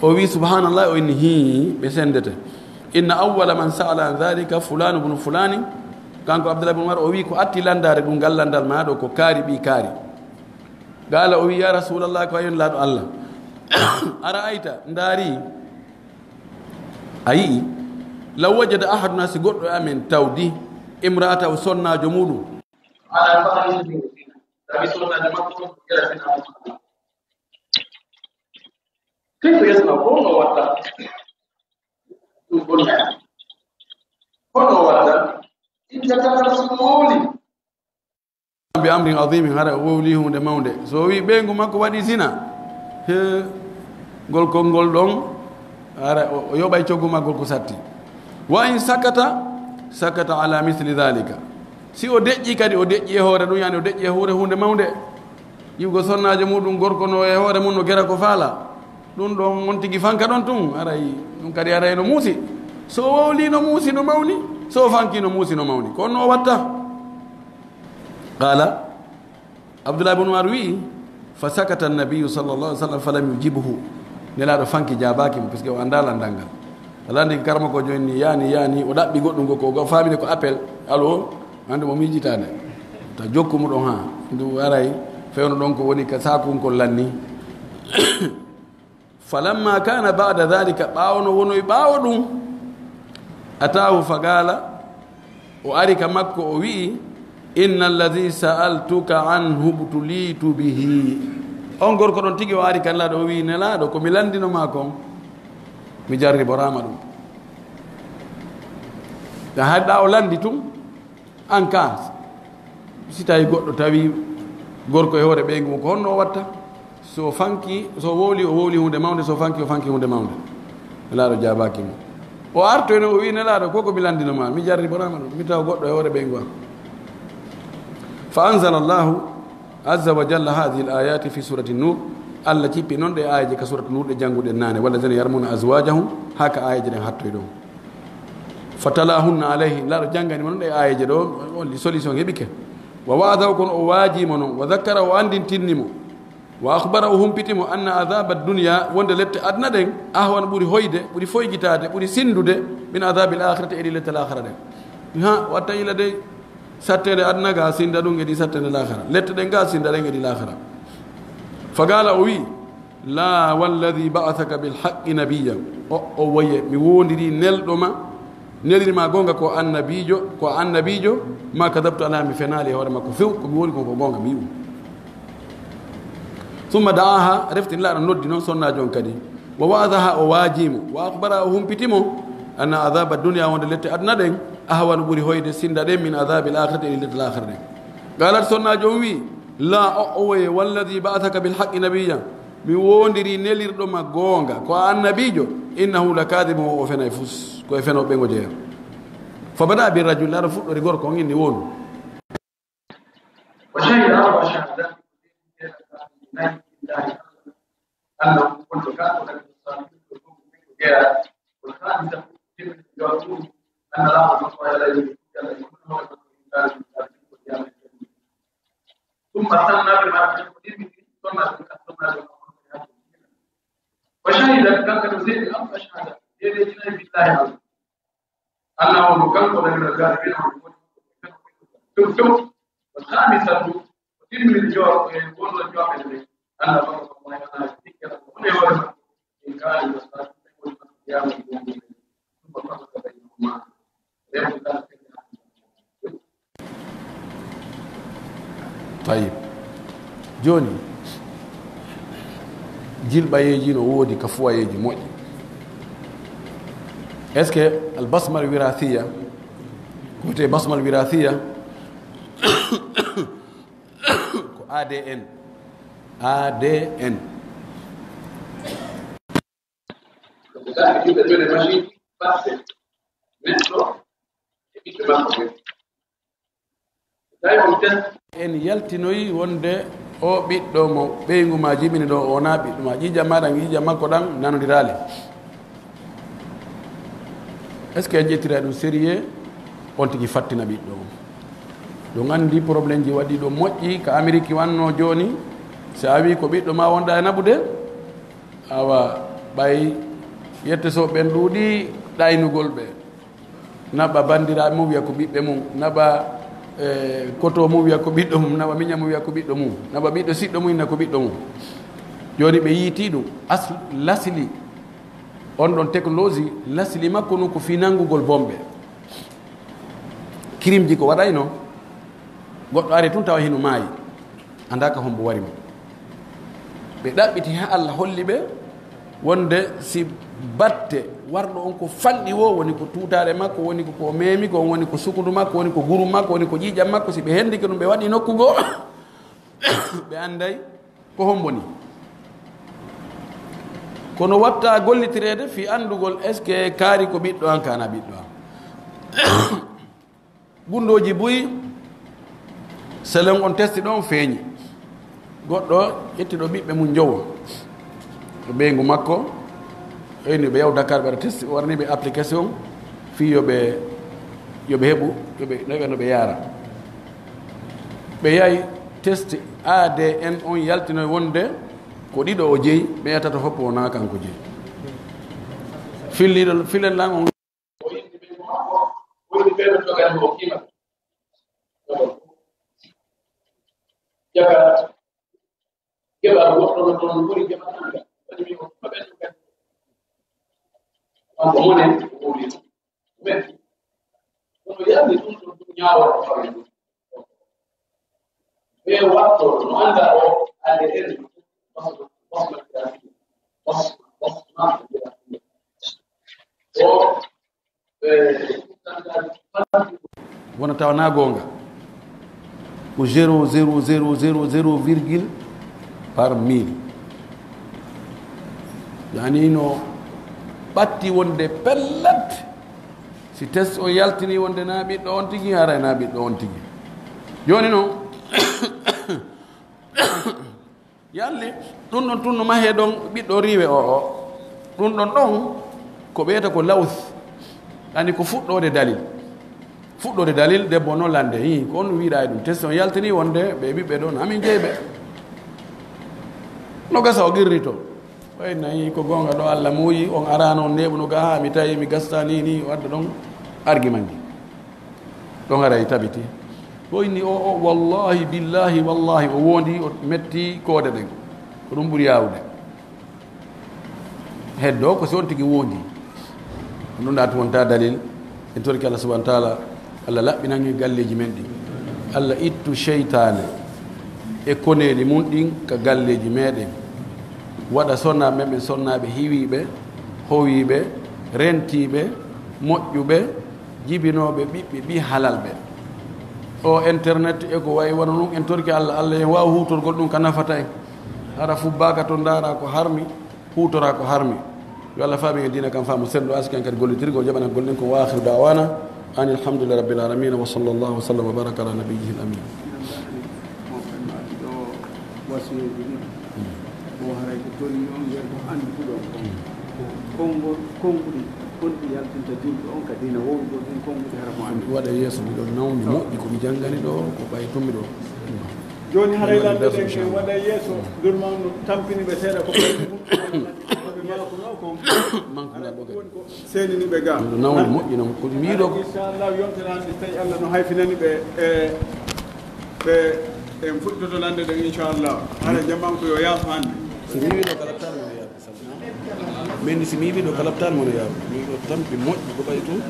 O wi subhanallah, o inni hi, ɓe sendete. Inna awwala man sa'ala an dhalika fulan ibn fulani. Kanko Abdullah ibn Umar, o wi ko atti landare ɗum ngal landal ma ɗo ko kaari ɓi kaari. Qala, o wi, ya Rasulallah, ko ayon laaɗo Allah. Ara'ayta, ndaari, a yi'i, law wajada ahaduna, si goɗɗo e amen tawdi, imra'ata, o sonnaajo muɗum. Ala fahmi, tawi sonnaajo makko, yala fina. Kayfa yasna, ko honno watta? Ɗum bonnata. Honno watta? Inta takara sumo wowli. Bi amrin azimin, hara o wowli huunde mawnde. So o wi ɓeyngu makko waɗi zina, he, ngol konngol ɗon, hara o, o yoɓay coggu maggol ko satti. Wa in sakata, sakata ala misli dhalika. Si o deƴƴi kadi, o deƴƴi e hoore ɗum, yani o deƴƴi e huure huunde mawnde. Yi'ugo sonnaajo muɗum gorko no e hoore mum no gera ko faala. Ɗum ɗon on tigi fanka ɗon tun, haray ɗum kadi haray no muusi. So o wowli no muusi no mawni, so o fanki no muusi no mawni. Ko on no o watta. Qala, Abdullah ibn Umar wi'i, fa sakata an-nabiyyu sallallahu alaihi wasallam falam yujibhu. Nelaaɗo fanki jaabaaki mo, puisque o anndaa lanndal ngal. A lanndii karama ko jooni ni, yaani, yaani, o ɗaɓɓi goɗɗum ko, ko, ko faamini ko appel, allo, hannde mo miijitaande. Ta jokku mo ɗon haa, ndu aray, fewno ɗon ko woni ka saakunkol lanni. Falamma kana ba'da dhalika, ɓaawo no wonoyi ɓaawo ɗum, ataahu faqala, o ari ka makko, o wi'i, inna alladhi sa'altuka anhu btulitu bihi. On gorko ɗon tigi o ari kan Nelaaɗo, o wi'i, Nelaaɗo, ko mi lanndino maa kon, mi jarriboraama ɗum. Ɗa haɗa o lanndi tun, An ka, si tawi goɗɗo tawi gorko e hoore ɓeyngu mum, ko honno o watta? So fanki, so wowli, o wowli hunde mawnde, so fanki, o fanki hunde mawnde. Nelaaɗo jaabaaki mo. O artoyno, o wi, "Nelaaɗo, ko ko mi lanndino ma? Mi jarriboraama ɗum. Mi tawa goɗɗo e hoore ɓeyngu am." Fa anzala Allahu azza wa jalla hadhihi al-ayati fi surati Nur. Allah cippi noon ɗe aayeeje ka suratu Nur ɗe jannguɗen naane. Walladhina yarmuna azwajahum, haa ka aayeeje ɗen hattoy ɗon. Fa talahunna alayhi, Nelaaɗo janngani mo noon ɗe aayeeje ɗo, on solution heɓike. Wa wa'adahu, kono o waajii mo noon. Wa dhakkara, o anndintinni mo. Wa akhbara, o humpiti mo, anna adhaba dunya, wonde lette aduna ɗen, ahwan, ɓuri hoyde, ɓuri foygitaade, ɓuri sinndude, min adhabil akhirati, e ɗi lette laakhara ɗen. Ha, watta ila dey, satteende aduna ga sinnda ɗum e ɗi satteende laakhara. Lette ɗen ga sinnda ɗen e ɗi laakhara. Fa qala, o wi, "La walladhi ba'athaka bil haqqi nabiyya." O, o woye, mi wondiri nelɗo ma, neliri ma goonga ko annabiijo, ko annabiijo, ma kadabtu alayha, mi fenaali e hoore makko few, ko mi woni kon ko goonga, mi yi'u. Thumma da'aha, refti Nelaaɗo noddi noon sonnaajo on kadi. Wa wa'adaha, o waajii mo. Wa akhbara, o humpiti mo, anna adhaba dunya, wonde lette aduna ɗen, ahwanu, ɓuri hoyde sinnda ɗen, min adhabil akhirati, e lette laakhara ɗen. Qalat, sonnaajo on wi, "La, o, o woye, walladhi ba'athaka bil haqqi nabiyya." Mi wondiri nelirɗo ma goonga, ko a annabiijo, "innahu lakadibun," o fenay fus, ko e fenooɓe ngo jeyaa. Fa bada bi rajul, Nelaaɗo fuɗɗori gorko on inni wonu. Wa shahida arba'a shahadat, annahu kullu kafir, wal khamisatu, anna la, ثم استنى بما لم يكن به، ثم ثم ثم وشهد، kanko no seedi, أربع شهادات، seedeeji nay, بالله، Allah. أنه kanko لمن الكاذبين، few few. والخامسة، o timmini joor, e wonno joorɗe ɗe, أن غضب الله على، ذكر، هنا يورث، إن كان من الصادقين، يوم القيامة. Tayyib. Jooni, jilɓayeeji no woodi ka fuwayeeji moƴƴi. Est-ce que al basmal wirasiya, ko wiyetee basmal wirasiya, ko A D N? A D N. Ko ɓe yimɓe joni machine batte neɗɗo e ɓiɓɓe makko ɓe. Tawi on test. En yaltinoyi wonde o ɓiɗɗo mo ɓeyngu ma jibini ɗo, o wonaa ɓiɗɗo ma. Ƴiiƴam maaɗa, ƴiiƴam makko ɗan nanondiraali. Est-ce que en ƴettiray ɗum sérieux? On tigi fattina ɓiɗɗo on. Ɗum anndi problème ji waɗi ɗo moƴƴi ka Amérique wanno jooni. Si a wi ko ɓiɗɗo ma wonɗa e naɓude, awa, ɓay yette so ɓen ɗuuɗi ɗaynugol ɓe. Naɓa banndiraaɓe mum wiya ko ɓiɓɓe mum, naɓa, eh, koto mum wiya ko ɓiɗɗo mum, naɓa miña mum wiya ko ɓiɗɗo mum, naɓa ɓiɗɗo siɗɗo mum inna ko ɓiɗɗo mum. Jooni ɓe yiiti ɗum, as-, lasli, on ɗon technologie, lasli makko nun ko fii nanngugol bombe. Kirimji ko waɗayno, goɗɗo ari tun tawa hino maayi. Anndaa ka hombo wari mo. Ɓe ɗaɓɓiti haa Allah holli ɓe wonde si batte warɗo on ko fanɗi woo, woni ko tuutaare makko, woni ko, ko meemi ko, woni ko sukundu makko, woni ko gurum makko, woni ko ƴiiƴam makko, si ɓe hendike ɗum ɓe waɗi nokku goo, ɓe annday ko hombo ni. Kono watta gollitireede fii anndugol est-ce que kaari ko ɓiɗɗo an, ka na ɓiɗɗo an. Gunndooji buy, selon on testi ɗon feeñi. Goɗɗo ƴetti ɗo ɓiɓɓe mum njowo. Ɗo ɓeyngu makko, eyni ɓe yaw Dakar, ɓe waɗa testi, o warani ɓe application, fii yo ɓe, yo ɓe heɓu, yo ɓe, no ɓe, no ɓe yaara. Ɓe yahi testi A D N on yaltinoy wonde ko ɗiɗo o jeyi, ɓe tato fof wonaa kanko jeyi. Filliiɗo, filen lan on. O yimɓe ɓe ko makko, woni ɓe no jogani mo kiima. Jaga, keɓal goɗɗo no ɗon ɓuri keɓal an kan. Waɗi mi ko ɗum ɓen ɗum kadi. Kanko mone, ko woni ɗum. Metti. Kono yalni ɗum ɗum, ɗum ñaawata fawi ɗum. Ɓe watto no annda o, A D N, basma, basma, basma, basma, o, eh, Wona tawa na goonga. Ko zéro zéro zéro zéro zéro virgule par mille. Yani no ɓatti wonde pellet, si test o yaltini wonde na ɓiɗɗo on tigi, haray na ɓiɗɗo on tigi. Jooni noon, yalli ɗum ɗon tun no mahee ɗon ɓiɗɗo riiwe o o. Ɗum ɗon ɗon ko ɓeyata ko lawth. Yani ko fuɗɗoode dalil. Fuɗɗoode dalil, debbo no lande, hi, ko on wiɗa e ɗum. Test on yaltini wonde ɓe ɓiɓɓe ɗon, amin jeyi ɓe. No gasa o qirrito. Ɓay nayi ko goonga ɗo Allah muuyi, on araano on neeɓuno ga haa mi tawi mi gasta ni, ni, o adda ɗon argument ji. Ɗon haray tabiti. Ko inni o, o, wallahi, billahi, wallahi, o wondi, o metti koode ɗen. Ko ɗum ɓuri yaawude. Heddo ko si on tigi wondi. Ɗum ɗa wonta dalil. En torki Allah subhanahu wa ta'ala, Allah laɓɓinan en galleeji men ɗin. Allah ittu seytaane e koneeli mun ɗin ka galleeji meɗen. Waɗa sonna men ɓen sonnaaɓe hiwiiɓe, howiiɓe, rentiiɓe, moƴƴuɓe, jibinooɓe ɓiɓɓe ɓi halalɓe. O internet e ko wayi wano ɗum, en torki Allah, Allah en waawa huutorgol ɗum ka nafata en. Hara fubbaaka to ndaara ko harmi, huutora ko harmi. Yo Allah faamin en diina kan faamu sellu, arsiki en kadi gollitirgol, jaɓana golle ɗen ko. Wa akhiru da'wana anil hamdulillahi rabbil alamin, wa sallallahu wa sallam wa baraka ala nabiyyihil amin. Mo ɓen mbaɗi ɗo wasiyuuji ɗin, ko haray ko tolni on, nder ko annduɗon kon. Ko konngol, konnguɗi, honɗi yaltinta julɗo on ka diina wowlugol ɗin konnguɗi, hara ko anndi. Waɗa yeeso, miɗo nawni moƴƴi ko mi janngani ɗo, ko ɓay tun miɗo. Jooni haray lanɗe ɗen en waɗa yeeso, Durma on no tampini ɓe seeɗa ko ɓay tun. Ɓe makuno kon. Mankuɗa ɓoga. Woni ko seenini ɓe ga. Miɗo nawni moƴƴi non, ko mi yiɗo. Inchallah, yontere hannde, tawi Allah no hayfinani ɓe, e, ɓe, en fuɗɗoto lanɗe ɗen, inchallah. Hara jamma ko yo yaafo hannde. Si mi yiɗo kala tan mo yaafo. Min si mi yiɗo kala tan mo yaafo. Mi yiɗo tampi moƴƴi ko ɓay tun.